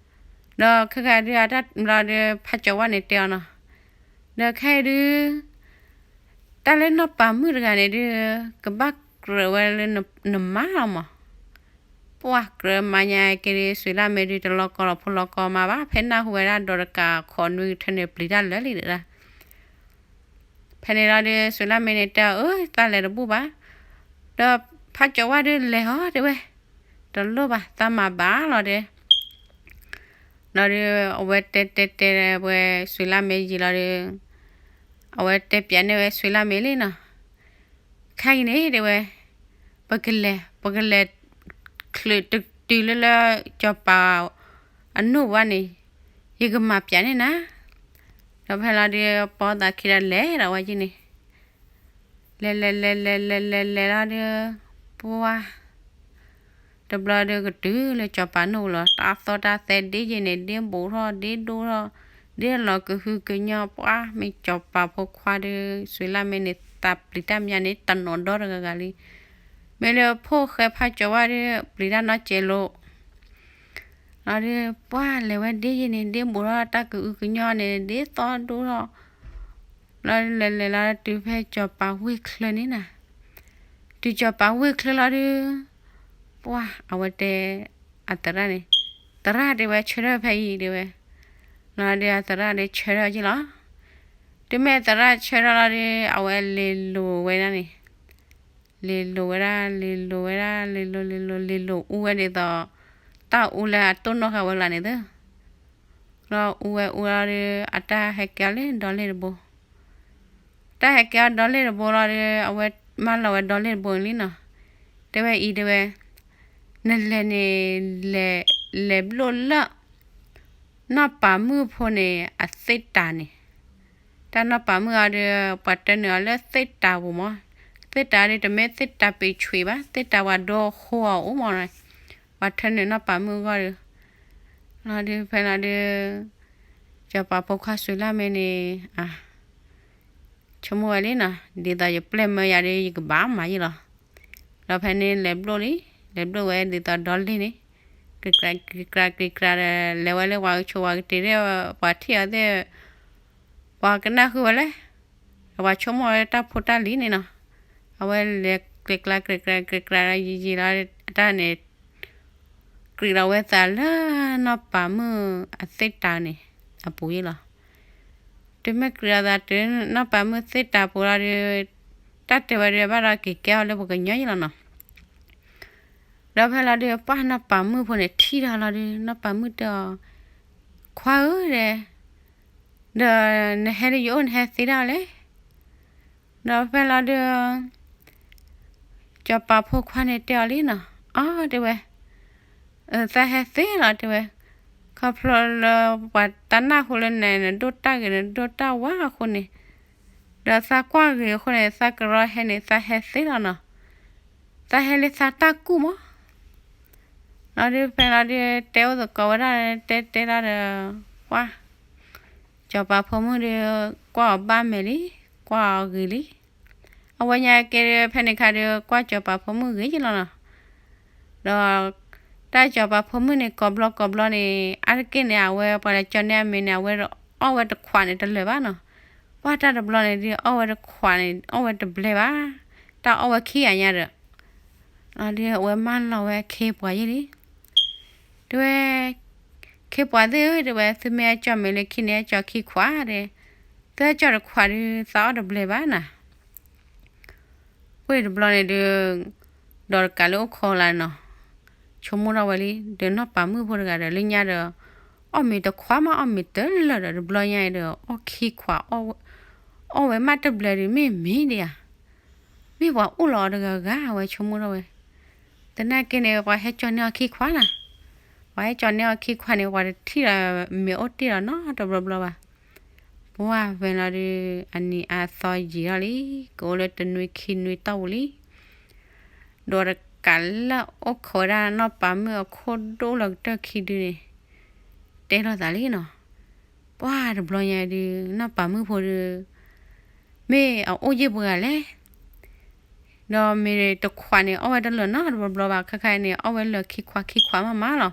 ဒီးခဲကဒီးအတၢ်ဘျီဒီး ဖးကၠီၤဝါန့ၣ်တဲအီၤနီၤ, ဒီးခဲအံၤဒုး တၢ်လၢနီၢ်ပၤမုၣ်တဂၤန့ၣ်ဒုး ကဘၣ်ကြၢးဝဲလၢနမါလီၤမး. ပှၢ်ကြၢးမၤညါက့ၤဒုး စွံလၢ်မ့ၢ်ဒုး တလီၤကီလီၤဖိလီၤကီမးဘၣ်, ဖဲနၢ်ဟူဝဲဒၣ်ဒီးတကးခိးနွံကထၢန့ၣ် ပျံၤတၢ်လၢာ်လံဒၣ်. ဖဲန့ၣ်လီၤဒုး စွံလၢ်မ့ၢ်န့ၣ်တဲအီၤ အၢ သးလဲၤတဘူၣ်ဘၣ်. ဒီးဖးကၠီၤဝါဒုးလဲၤဟီ တဲဝဲ, တလိၣ်ဘၣ် သးမၤဘၣ်လီၤတဲ. လီၤဒုး အဝဲတဲတဲတဲဝဲ စွံလၢ်မ့ၢ်ယံာ်လီၤဒုး အဝဲတဲပျးန့ၢ်ဝဲစွံလၢ်မ့ၢ်လံနီၤ, ခဲအံၤန့ၣ်တဲဝဲ, ပကလဲၤ ပကလဲၤ ချုးတတုၤလၢလၢ ကၠီၤပၤ အနိၣ်ဝါန့ၣ် ယကမၤပျးန့ၢ်နၤ. ဒီးဖဲလီၤဒုး ပီသးခံဒီးလဲၤဒီးဝဲက့ၤန့ၣ်, လဲၤလဲၤလဲၤလဲၤလဲၤလဲၤလဲၤလီၤဒုး ပှၢ် တဘျီဒုးကတုၤလၢကၠီၤပၤနိၣ်လီၤ, တၢ်သီၣ်တၢ်သဲဒ့ယဲန့ၣ် ဒ့ဘူးထီၣ် ဒ့ဒိၣ်ထီၣ် ဒ့လီၤကဟုကညီၢ်, ပှၢ်မ့ၢ်ကၠီၤပၤဖိခွါဒုး စွံလၢ်မ့ၢ်န့ၣ် သးပျံၤတၢ်မးန့ၣ် တနီၤဒီတဂၤဂၤလံ. မ့ၢ်လၢဖိၣ်ဃဲဖးကၠီၤဝါဒုး ပျံၤတၢ်နီတစဲးလိာ် လီၤဒုး ပှၢ်လဲၤဝဲဒ့ယဲန့ၣ် ဒ့ဘူးထီၣ် တၢ်ကအုကညီၢ်န့ၣ် ဒ့သီၣ်ဒိၣ်ထီၣ်, လီၤလဲၤလဲၤလီၤတုၤဖဲကၠီၤပၤဝ့ၢ်ချၢန့ၣ်နၤ, တုၤကၠီၤပၤဝ့ၢ်ချၢလီၤဒုး ပှၢ်အဝဲတဲ အသရၣ်န့ၣ်, သရၣ်တဲဝဲဆၢထၢၣ်ဖဲအံၤတဲဝဲ, လီၤဒုးအသရၣ်ဒုးဆၢထၢၣ်က့ၤလီၤ. တုၤမ့ၢ်သရၣ်ဆၢထၢၣ်လီၤဒုး အဝဲလဲၤလိာ်ဝဲဒၣ်န့ၣ် လဲၤလိာ်ဝဲဒၣ် လဲၤလိာ်ဝဲဒၣ် လဲၤလိာ်လဲၤလိာ်လဲၤလိာ်အူဝဲဒ်သိး တၢ်အူလၢအတိၢ်နီၣ်ဃာ်ဝဲလၢန့ၣ်သၢ လီၤအူဝဲအူလီၤဒီး အတၢ်ဟဲက့ၤအီၤလၢဒီလ့ၣ်တဘိ, တၢ်ဟဲက့ၤအီၤဒီလ့ၣ်တဘိလီၤဒီး အဝဲမၢလီၤဝဲဒီလ့ၣ်တဘိန့ၣ်လံနီၤ, တဲဝဲအံၤတဲဝဲ, နလဲၤန့ၣ် လဲၤ လဲၤဘျိၣ်လၢ နီၢ်ပၤမုၣ်ဖိန့ၣ် အသ့ၣ်တၤန့ၣ်, တၢ်နီၢ်ပၤမုၣ်အီၤဒီး ပှၤတၢနုာ်အီၤလၢသ့ၣ်တၤပူၤမး, သ့ၣ်တၤဒုးတမ့ၢ်သ့ၣ်တၤပ့ၤဆွံးဘၣ်, သ့ၣ်တၤပှၤဒိဟိအီၤအိၣ်မး, ပှၤတၢနုာ်နီၢ်ပၤမုၣ်အဂီၢ်ဒီး, လီၤဒုးဖဲလီၤဒုး, ကၠီၤပၤဖိခွါစွံလၢ်မ့ၢ်န့ၣ်, ဆိကမိၣ်ဝဲလံနီၤ, ဒ်သိးယပျဲၢ်မၢယၤဒီး ယကဘၣ်မၤယ့ၢ်လီၤ. ဒီးဖဲန့ၣ်လဲၤဘျိၣ်လံ, လဲၤဘျိၣ်ဝဲဒ်သိးဒီလ့ၣ်န့ၣ်, ကြံကြံကြံကြံဒီး လဲၤဝဲလၢပှၤကဆိးပှၤကတ့ၤဒီး ပှၤထံၣ်အီၤသ့ၣ်, ပှၤကနၣ်ဃုာ်ဝဲလဲၣ်, ဒီးပှၤဆိကမိၣ်ဝဲတၢ်ဖိတၢ်လံၤန့ၣ်နီၤ, အဝဲလဲၤကြံကြံကြံကြံကြံဒီးယံာ်ယံာ်လီၤ, အတၢ်န့ၣ် ကြံလီၤဝဲသးလၢနီၢ်ပၤမုၣ်အသ့ၣ်တၤန့ၣ် အပူၤယ့ၢ်လီၤ. တုၤမ့ၢ်ကြံးအသးတုၤနီၢ်ပၤမုၣ်သ့ၣ်တၤပူၤလီၤဒီး တၢ်တဲဝဲဒၣ်ဘၣ်ဒီးက့ၤကဲအီၤလၢပှၤကညီယဲလီၤနီၤ. ဒီးဖဲလီၤဒုး ပှၢ်နီၢ်ပၤမုၣ်ဖိန့ၣ်ထံၣ်ဒီးလီၤဒုး နီၢ်ပၤမုၣ်တဲအီၤ, ခွါဧၢဒဲး, ဒီးနဟဲလၢယအိၣ်နဟဲသ့ဒၣ်လဲၣ်. ဒီးဖဲလီၤဒုး စီၤပၤဖိခွါန့ၣ်တဲအီၤလံနီၤ, အီ တဲဝဲ, သးဟဲသ့လီၤတဲဝဲ, ခီဖျိလၢပှၤတၢ်နၢ်ဟူလၢန နဒိၣ်တၢ်ဂ့ၤ နဒိၣ်တၢ်ဝါအဃိန့ၣ်, ဒီးသးကွၢ်ဂ့ၤအဃိန့ၣ် သးကရီဟဲန့ၣ် သးဟဲသ့လီၤနီၤ, သးဟဲလၢသးတၢ်ကူၣ်မး. လီၤဒုးဖဲလီၤဒုး တဲအိၣ်သကိးဝဲဒၣ် တဲတဲလီၤဒီး ပှၢ် စီၤပၤဖိမုၣ်ဒုး ကွၢ်အီၤဘၣ်မဲာ်လံ, ကွၢ်အီၤဂ့ၤလံ. အဝဲညါက့ဖဲန့ၣ်ခါဒုး ကွၢ်စီၤပၤဖိမုၣ်ဂ့ၤယလီၤနီၤ. ဒီးတၢ်စီၤပၤဖိမုၣ်န့ၣ် ကိးဘျီကိးဘျီန့ၣ် အါတက့ၢ်န့ၣ် အဝဲပှၤလဲၤကၠီန့ၢ်အမ့ၤန့ၣ် အဝဲအီၣ်ဝဲတခွးန့ၣ်တလၢာ်ဘၣ်နီၤ. ပှၢ်တၢ်တဘျီန့ၣ်ဒုး အီၣ်ဝဲတခွးန့ၣ် အီၣ်ဝဲတဘျဲဘၣ်, တၢ်အီၣ်ဝဲခံဂၤညါဒီး လီၤဒုး အဝဲမၢလီၤဝဲအခ့အပှၤယဲလံ. တဲဝဲ, ခ့ပှၤသ့ၣ်ဧၢ တဲဝဲ, သုမ့ၢ်အကၠီမ့ၤလၢခံန့ၣ် အကၠီခံခွးဒဲး, သုအကၠီတခွးဒုး သးအီၣ်တဘျဲဘၣ်နၤ. ပှၢ်တဘျီန့ၣ်ဒုး ဒီးတကးလၢအိၣ်ခိးလၢနီၤ, ဆိကမိၣ်ထီၣ်ဝဲလံ ဒီးနီၢ်ပၤမုၣ်ဖိတဂၤဒီး လၢညါဒီး အီၣ်မ့ၤတခွးမး အီၣ်မ့ၤတလၢာ်ဒီး တဘျီညါအံၤဒီး အီၣ်ခံခွး, အီၣ်ဝဲမးတဘျဲဒုး မ့ၢ်မ့ၢ်ဒံးဧါ, မ့ၢ်ပှၤအိၣ်လီၤအီၤတဂၤဂၤ အဝဲဆိကမိၣ်ထီၣ်ဝဲ. သနာ်က့န့ၣ် ပှၤဟဲကၠီန့ၢ်အီၤခံခွးနၤ, ပှၤဟဲကၠီန့ၢ်အီၤခံခွးန့ၣ် ပှၤတထံၣ်ဒီးမ့ၤအိၣ်တ့ၢ်ဒီးနီတဘျီဘျီဘၣ်. ပှၢ်ဖဲလီၤဒုး အနံၤအါသီယံာ်ထီၣ်လံ, ကအိၣ်လၢတနွံခံနွံတီၢ်ပူၤလံ. ဒီးတကးလၢအိၣ်ခိးဝဲဒၣ်နီၢ်ပၤမုၣ်အခိၣ်ဒိၣ်လၢကတၢၢ်ခံဒုန့ၣ် တဲလိာ်သးလံနီၤ. ပှၢ်တဘျီညါဒုး နီၢ်ပၤမုၣ်ဖိဒုး မ့ၢ်အအိၣ်ယံာ်ပှဲၤဂၤလဲၣ်. ဒီးမ့ၢ်တခွးန့ၣ် အီၣ်ဝဲတလၢာ်နီတဘျီဘျီဘၣ်, ခဲခါအံၤန့ၣ် အီၣ်ဝဲလၢာ်ခံခွးခံခွးမးမးလီၤ.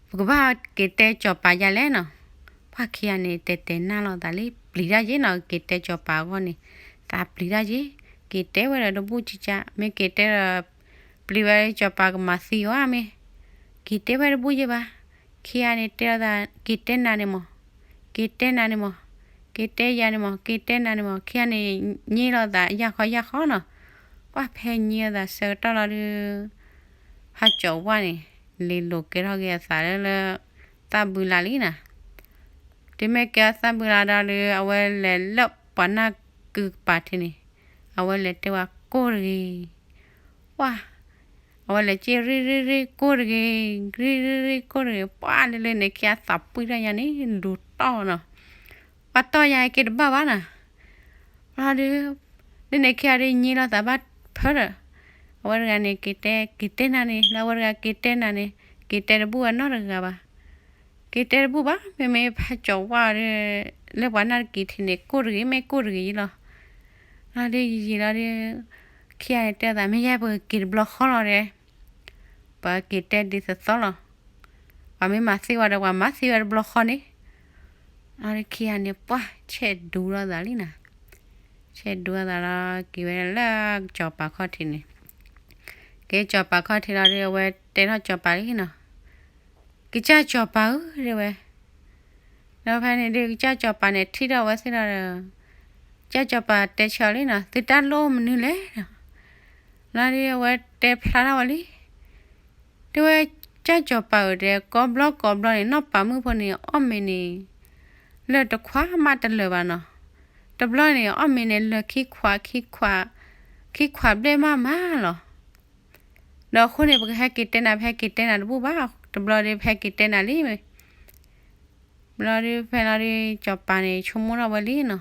ပကဘၣ်က့ၤတဲစီၤပၤယၤလဲၣ်နီၤ. ပှၢ်ခံဂၤန့ၣ် တဲတဲနၢ်လိာ်သးလံ, ပျံၤတၢ်ယ့နီၤ, က့ၤတဲစီၤပၤအဂီၢ်န့ၣ် သးပျံၤတၢ်ယ့, က့ၤတဲဝဲဒီးတဘူၣ်ကကါ, မ့ၢ်က့ၤတဲဒီး ပျံၤဝဲစီၤပၤကမၤသံအီၤဧါမ့ၢ်, က့ၤတဲဝဲတဘူၣ်ယ့ဘၣ်. ခံဂၤန့ၣ်တဲလိာ်သး က့ၤတဲနၤန့ၣ်မး, က့ၤတဲနၤန့ၣ်မး, က့ၤတဲယၤန့ၣ်မး, က့ၤတဲနၤန့ၣ်မး, ခံဂၤန့ၣ် ညံလိာ်သးယၢ်ဃီယၢ်ဃီနီၤ. ပှၢ်ဖဲညံလိာ်သးဆၢကတီၢ်လီၤဒုး ဖးကၠီၤဝါန့ၣ် လဲၤလိာ်ကဲထီၣ်က့ၤအသးလၢလၢ သၣ်ဘုလါလံနီၤ. တုၤမ့ၢ်ကဲထီၣ်သၣ်ဘုလါဒီးဒုး အဝဲလဲၤလၢပှၤနၢ်ကုကပၤထံးန့ၣ်, အဝဲလဲၤတဲဝဲကိၢ်တဂ့ၤ. ပှၢ် အဝဲလဲၤက့ၤရံၣ်ရံၣ်ရံၣ်ကိၢ်တဂ့ၤ, ရံၣ်ရံၣ်ရံၣ်ကိၢ်တဂ့ၤ, ပှၢ်လၢလၢန့ၣ် ခံဂၤသးပှံၢ်တၢ်ညါန့ၣ် ဒိးတီၢ်နီၤ. ပှၢ်တီၢ်ညါက့ၤတဘၣ်ဘၣ်နီၤ. လီၤဒုး လၢန့ၣ်ခံဂၤဒုးညံလိာ်သးဘၣ်ဖၢဒီး အဝဲတဂၤန့ၣ် က့ၤတဲ က့ၤတဲနၤန့ၣ် လၢအဝဲတဂၤက့ၤတဲနၤန့ၣ် က့ၤတဲတဘူၣ်ဝဲနီတဂၤဘၣ်. က့ၤတဲတဘူၣ်ဘၣ် မ့မ့ၢ်ဖးကၠီၤဝါဒီး လၢပှၤနၢ်တက့ၤထံးန့ၣ် ကိၢ်တဂ့ၤ မ့ၢ်ကိၢ်တဂ့ၤယလီၤ. လီၤဒုးယံာ်ယံာ်လီၤဒုး ခံဂၤန့ၣ်တဲသး မ့ၢ်ယဲပကက့ၤတဘျီဃီလီၤဒီး ပှၤက့ၤတဲဒ်သိးသိးလီၤ. ပှၤမ့ၢ်မၤသံဝဲဒီး ပှၤမၤသံဝဲတဘျီဃီန့ၣ်. လီၤဒုးခံဂၤန့ၣ် ပှၢ်ဆဲးဒူလိာ်သးလံနီၤ. ဆဲးဒူလိာ်သးလီၤ က့ၤဝဲလၢကစီၤပၤခီၣ်ထံးန့ၣ်. က့ၤကစီၤပၤခီၣ်ထံးလီၤဒုး အဝဲတဲထီၣ်ကစီၤပၤလံနီၤ. ကစၢ်ကစီၤပၤဧၢ တဲဝဲ. ဒီးဖဲန့ၣ်ဒုး ကစၢ်ကစီၤပၤန့ၣ် ထံၣ်ထီၣ်ဝဲသ့ၣ်ဒီး ကစၢ်ကစီၤပၤတဲဆၢအီၤလံနီၤ, သုတၢ်လိၣ်မနုၤလဲၣ်. လီၤဒုးအဝဲတဲဖျါထီၣ်ဝဲလံ. တဲဝဲ ကစၢ်ကစီၤပၤဧၢ တဲ ကိးဘျီကိးဘျီန့ၣ် နီၢ်ပၤမုၣ်ဖိန့ၣ် အီၣ်မ့ၤန့ၣ် လၢာ်တခွးမးတလၢာ်ဘၣ်နီၤ. တဘျီန့ၣ် အီၣ်မ့ၤန့ၣ် လၢာ်ခံခွး ခံခွး ခံခွးဘျဲၣ်မးမးလီၤ. ဒီးအဃိန့ၣ် ပကဟဲက့ၤတဲနၤ ပဟဲက့ၤတဲနၤတဘူၣ်ဘၣ်, တဘျီဒီး ပဟဲက့ၤတဲနၤလံ. ဘျီဒုး ဖဲလီၤဒုး ကစီၤပၤန့ၣ် ဆိကမိၣ်ထီၣ်ဝဲလံနီၤ.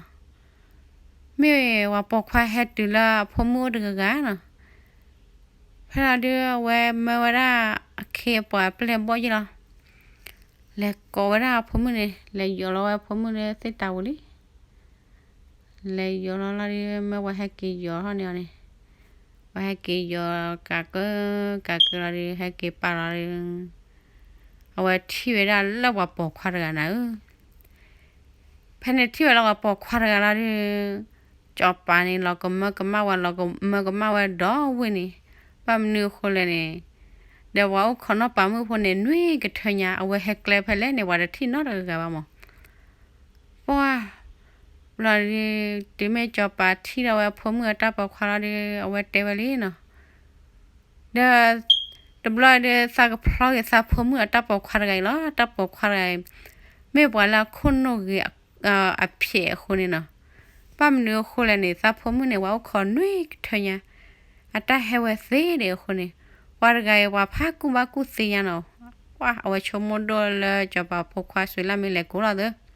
မ့ၢ်ဝဲပှၤပိာ်ခွါဟဲတုၤလၢအဖိမုၣ်အိၣ်တဂၤဂၤနီၤ. ဖဲလီၤဒုး အဝဲမၢဝဲဒၣ်အခ့အပှၤအပျဲၢ်အဘီၣ်ယဲလီၤ. လဲၤကိးဝဲဒၣ်အဖိမုၣ်န့ၣ် လဲၤယိးလီၤဝဲအဖိမုၣ်လၢသ့ၣ်တၤပူၤလံ. လဲၤယိးလီၤလီၤဒုး မၢပှၤဟဲက့ၤယိးထီၣ်န့ၢ်အီၤန့ၣ်, ပှၤဟဲက့ၤယိးကးကၢကးကၢလီၤဒုး ဟဲက့ၤပာ်လီၤဒုး အဝဲထံၣ်ဝဲဒၣ်လၢပှၤပိာ်ခွါတဂၤနၤဧၢ. ဖဲန့ၣ်ထံၣ်ဝဲလၢပှၤပိာ်ခွါတဂၤလီၤဒုး ကစီၤပၤန့ၣ် လီၤကမၢကမၣ်ဝဲ လီၤကမၢကမၣ်ဝဲဒီးဝ့ၢ်န့ၣ်, ဘၣ်မနုၤအဃိလဲၣ်န့ၣ်, ဒီးပှၤအိၣ်ခိးနီၢ်ပၤမုၣ်ဖိန့ၣ် နွံကထၢညါ အဝဲဟဲကျဲဖဲလဲၣ်န့ၣ် ပှၤတထံၣ်နီတဂၤဘၣ်မး. ပ ပှၢ်, ဘျီဒုး တုၤမ့ၢ်စီၤပၤထံၣ်ဒီးဝဲဖိမုၣ်အတၢ်ပိာ်ခွါလီၤဒီး အဝဲတဲဝဲလံနီၤ, ဒီး တဘျီဒုး သးကဖျီက့ၤသးဖိမုၣ်အတၢ်ပိာ်ခွါတဂၤအံၤလီၤ. တၢ်ပိာ်ခွါတဂၤအံၤ မ့ၢ်ပှၤလၢအခိၣ်နူာ်ဂ့ၤ အဖျဲးအဃိန့ၣ်နီၤ. ဘၣ်မနုၤအဃိလဲၣ်န့ၣ် သးဖိမုၣ်န့ၣ် ပှၤအိၣ်ခိးနွံကထၢညါ, အတၢ်ဟဲဝဲသ့ဒံးအဃိန့ၣ်, ပှၤတဂၤအံၤ ပှၤဖးကူၣ်ဘၣ်ကူၣ်သ့ညါနီၤ. ပှၢ် အဝဲဆိကမိၣ်ဒိၣ်လၢစီၤပၤဖိခွါစွ့ၤလၢ်မ့ၢ်လဲၤကိးလီၤသၢ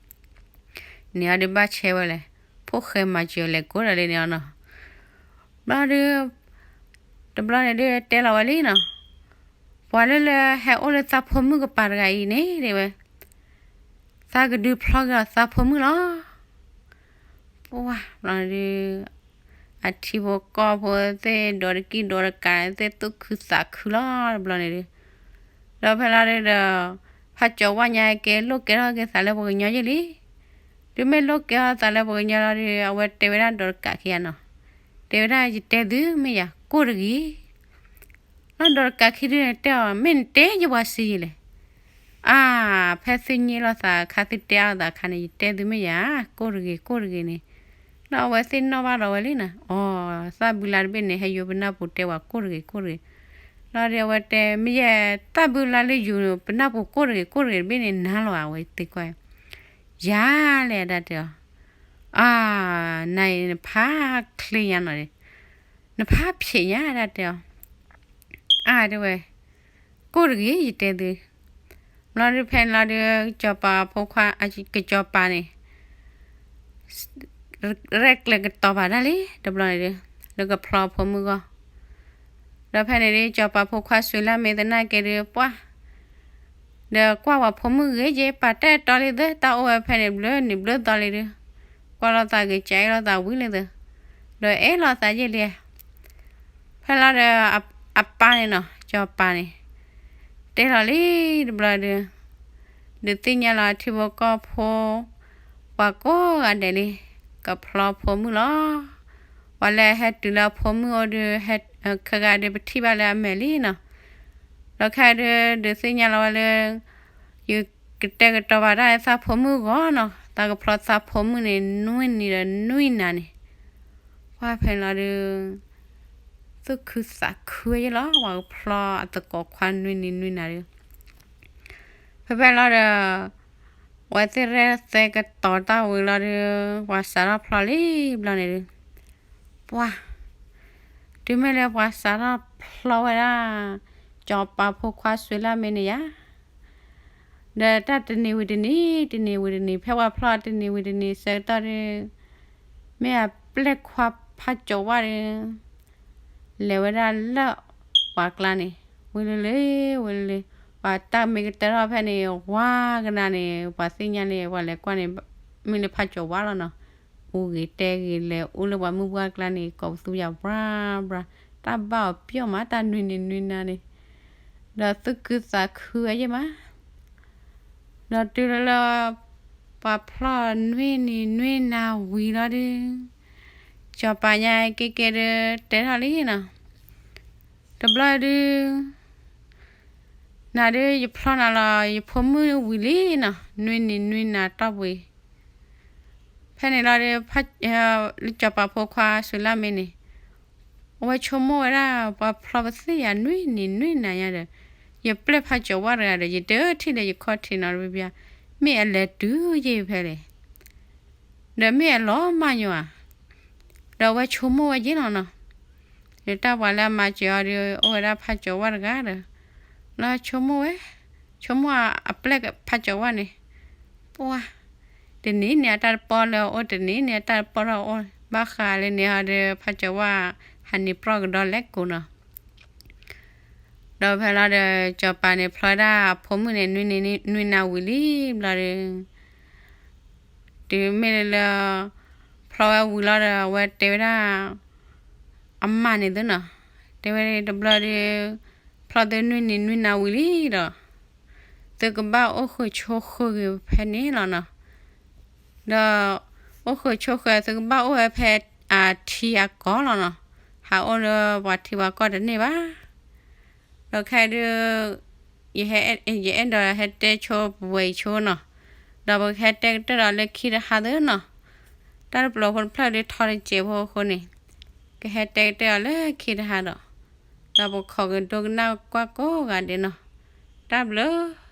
န့ၣ်အီၤဒုးဘၣ်ဆဲးဝဲလဲၣ်, ဖိၣ်ဃဲမၤစၢၤလဲၤကိးဒီးလံန့ၣ်အီၤနီၤ. ဘျီဒုး တဘျီန့ၣ်ဒုးတဲလီၤဝဲလံနီၤ, ပှၤလၢလၢဟဲအိၣ်လၢသးဖိမုၣ်ကပၤတဂၤအံၤန့ၣ် တဲဝဲ, သးကဒုးဖျီက့ၤအီၤသးဖိမုၣ်လီၤ. ပှၢ် ဘျီဒုး အထံဖိကီၢ်ဖိသ့ၣ် ဒီးတကံၢ်ဒီးတကးသ့ၣ် သူၣ်ခုသးခုလီၤ တဘျီန့ၣ်ဒုး, ဒီးဖဲလီၤဒုးဒီး ဖးကၠီၤဝါညါက့ၤလိၣ်ကဲထီၣ်က့ၤသးလၢပှၤကညီယဲၢ်လံ. တုၤမ့ၢ်လိၣ်ကဲထီၣ်သးလၢပှၤကညီလီၤဒုး အဝဲတဲဝဲဒၣ်ဒီးတကးခံဂၤနီၤ, တဲဝဲဒၣ် ယတဲသုမ့ၢ်ယၤ ကိၢ်တဂ့ၤ လီၤဒီးတကးခံဒုးတဲအီၤ မ့ၢ်နတဲယပှၤစံယဲၢ်လဲၣ်. အါ, ဖဲသုည့လိာ်သးအခါ သုတဲအီၤသးအခါန့ၣ် ယတဲသုမ့ၢ်ယၤ ကိၢ်တဂ့ၤ ကိၢ်တဂ့ၤန့ၣ်, ဒီးအဝဲသ့ၣ်နီၣ်ဘၣ်ဒီးဝဲလံနီၤ, အီ, သၣ်ဘုလါတဘ့ၣ်န့ၣ် ဟဲယိၤပနၢ်ပူၤတဲဝဲကိၢ်တဂ့ၤ ကိၢ်တဂ့ၤ, လီၤဒီးအဝဲတဲ မ့ၢ်ယဲ သၣ်ဘုလါလၢယိၤပနၢ်ပူၤကိၢ်တဂ့ၤ ကိၢ်တဂ့ၤတဘ့ၣ်န့ၣ် နၤလီၤ အဝဲသ့ၣ်ကွၢ် ယၤလဲၣ် ဒၣ်တဲအီၤ, အါ, နၤအံၤနဖးချ့ညါနီၤ, နဖးဖျဲးညါ ဒၣ်တဲအီၤ, အါ တဲဝဲ, ကိၢ်တဂ့ၤ ယတဲသု, ဘျီဒုးဖဲန့ၣ်လီၤဒုး ကစီၤပၤဖိခွါ ကစီၤပၤန့ၣ် ရဲၣ်ကျဲၤကတီၤပာ်တၢ်လံ တဘျီန့ၣ်ဒုး လၢကဖျီဖိမုၣ်ဂီၢ်, ဒီးဖဲန့ၣ်ဒုး ကစီၤပၤဖိခွါစွ့ၤလၢ်မ့ၢ်သနာ်က့ဒုး ပှၢ် ဒီးကွၢ်ပှၤဖိမုၣ်ဂ့ၤက့ၤ ပာ်တၢ်အဲၣ်တီလံသၢ တၢ်အိၣ်ဝဲဖဲန့ၣ်ဘျၢနံၤဘျၢသီလံဒုး, ကွၢ်လိာ်သးဂ့ၤ ကအဲၣ်လိာ်သးဝံၤလံသၢ, ဒီးအဲၣ်လိာ်သးယဲၢ်လံ, ဖဲလီၤဒီး အပၢ်န့ၣ်နီၤ ကစီၤပၤန့ၣ် တဲလီၤလံ တဘျီဒုး ဒုးသ့ၣ်ညါလီၤထံဖိကီၢ်ဖိ ပှၤကိးဂၤဒဲးလံ ကဖျီဖိမုၣ်လီၤ. ပှၤလၢဟဲတုၤလၢအဖိမုၣ်အိၣ်ဒုး ခဲဂၤဒုးပထံၣ်ဘၣ်လၢအမဲာ်လံနီၤ. ဒီးခဲဒုး ဒုးသ့ၣ်ညါလီၤဝဲလၢ ယကတဲာ်ကတီၤပာ်တၢ်လၢသးဖိမုၣ်ဂီၢ်နီၤ, သးကဖျီသးဖိမုၣ်န့ၣ် နွံနံၤဒီးနွံနၤန့ၣ်, ပှၢ်ဖဲန့ၣ်လီၤဒုး သူၣ်ခုသးခုဝဲယဲၢ်လီၤ ပှၤကဖျီအသကိးခွါ နွံနံၤနွံနၤဒုး, ဖဲဖဲလီၤဒီး အဝဲသ့ၣ်ရဲၣ်ကျဲၤကတီၤတၢ်ဝံၤလီၤဒုး ပှၤစးထီၣ်ဖျီလံ ဘျီန့ၣ်ဒုး, ပှၢ် တုၤမ့ၢ်လၢပှၤစးထီၣ်ဖျီဝဲဒၣ် ကစီၤပၤဖိခွါစွ့ၤလၢ်မ့ၢ်န့ၣ်ယါ ဒီးတၢ်တနံၤဝံၤတနံၤ တနံၤဝံၤတနံၤ ဖဲပှၤဖျီတနံၤဝံၤတနံၤဆၢကတီၢ်ဒုး မ့ၢ်အပျဲၢ်ခွါဖးကၠီၤဝါဒီး လဲၤဝဲဒၣ်လၢပှၤကျါန့ၣ် ဝံၤလံလံ ဝံၤလံလံ, ပှၤတၢ်မ့ၢ်ကတၢၢ်ထီၣ်ဖဲန့ၣ် ဝါကနၤန့ၣ် ပှၤသ့ၣ်ညါလံ ပှၤလဲၤကွၢ်န့ၣ် မ့ၢ်လၢဖးကၠီၤဝါလီၤနီၤ, အူဂ့ၤတဲဂ့ၤ လဲၤအူလၢပှၤမုၢ်ပှၢ်ကျါန့ၣ် ကိးပသူယၤဘြၢဘြၢ, တၢ်ဘၣ်အီၤပျီမး တၢ်နွံနံၤနွံနၤန့ၣ်, ဒီးသူၣ်ခုသးခုဝဲယဲၢ်မး ဒီးတုၤလၢလၢ ပှၤဖျီနွံနံၤနွံနၤဝံၤလီၤဒုး, စီၤပၤညါက့ၤက့ၤဒုး တဲထီၣ်လံနီၤ, တဘျီဒုး နၤဒုးယဖျီနၤလီၤ ယဖိမုၣ်ဝံၤလံနီၤ, နွံနံၤနွံနၤတီၢ်ပူၤအံၤ ဖဲန့ၣ်လီၤဒုး စီၤပၤဖိခွါစွ့ၤလၢ်မ့ၢ်န့ၣ် အဝဲဆိကမိၣ်ဝဲဒၣ် ပှၤဖျီပသ့ၣ်ယၤနွံနံၤနွံနၤညါဒီး ယပျဲၢ်ဖးကၠီၤဝါတဂၤဒီး ယတထံၣ်ဒီးယခီၣ်ထံးနီတဘျီဘၣ်, မ့ၢ်အလဲၤတုၤယဲၢ်ဖဲလဲၣ်, ဒီးမ့ၢ်အလီၤမၢ်ညီဧါ, ဒီးအဝဲဆိကမိၣ်ဝဲယဲၢ်လီၤနီၤ, ဒီးတၢ်ပှၤလၢအမၤစၢၤအီၤဒီး အိၣ်ဝဲဒၣ်ဖးကၠီၤဝါတဂၤဒီး လီၤဆိကမိၣ်ဝဲ, ဆိကမိၣ်အပျဲၢ်ဖးကၠီၤဝါန့ၣ်, ပှၢ် တနံၤန့ၣ်အတၢ်တပီၢ်လၢအအိၣ် တနံၤန့ၣ်အတၢ်တပီၢ်လၢအအိၣ် ဘၣ်ဃးလၢန့ၣ်ဟီဒီး ဖးကၠီၤဝါ ဟးန့ၢ်ပြီကဒီးလဲၤကိးနီၤ, ဒီးဖဲလီၤဒီး စီၤပၤန့ၣ်ဖျီဝဲဒၣ်အဖိမုၣ်န့ၣ် နွံနံၤနွံနၤဝံၤလံဘျီဒီး တုၤမ့ၢ်လၢ ဖျီဝဲဝံၤလီၤဒီး အဝဲတဲဝဲဒၣ် အမါန့ၣ်သုနီၤ, တဲဝဲတဘျီဒီး ဖျီသုနွံနံၤနွံနၤဝံၤလံဒီး သုကဘၣ်အိၣ်ဃုာ်ဆိးဃုာ်ဂ့ၤဖဲန့ၣ်လီၤနီၤ, ဒီး အိၣ်ဃုာ်ဆိးဃုာ် သုကဘၣ်အိၣ်ဝဲဖဲအထံအကီၢ်လီၤနီၤ, ဟးအိၣ်လၢပှၤထံပှၤကီၢ်တန့ၢ်ဘၣ် ဒီးခဲဒုး ယအဲၣ်ဒိးဟဲတဲဆိပဝဲအံၤဆိနီၤ, ဒီးပကဟဲတဲကတၢၢ်ဒီးလၢခံတဟါသ့နီၤ. တၢ်တပျိၤဖိတဖျၢၣ်ဒုးထီတစဲးဖိအဃိန့ၣ်, ကဟဲတဲကတၢၢ်အီၤလၢခံတဟါဒီး, ဒီးပခိးက့ၤဒိကနၣ်ကွၢ်ကိးဂၤဒဲးနီၤ. တၢ်ဘျုး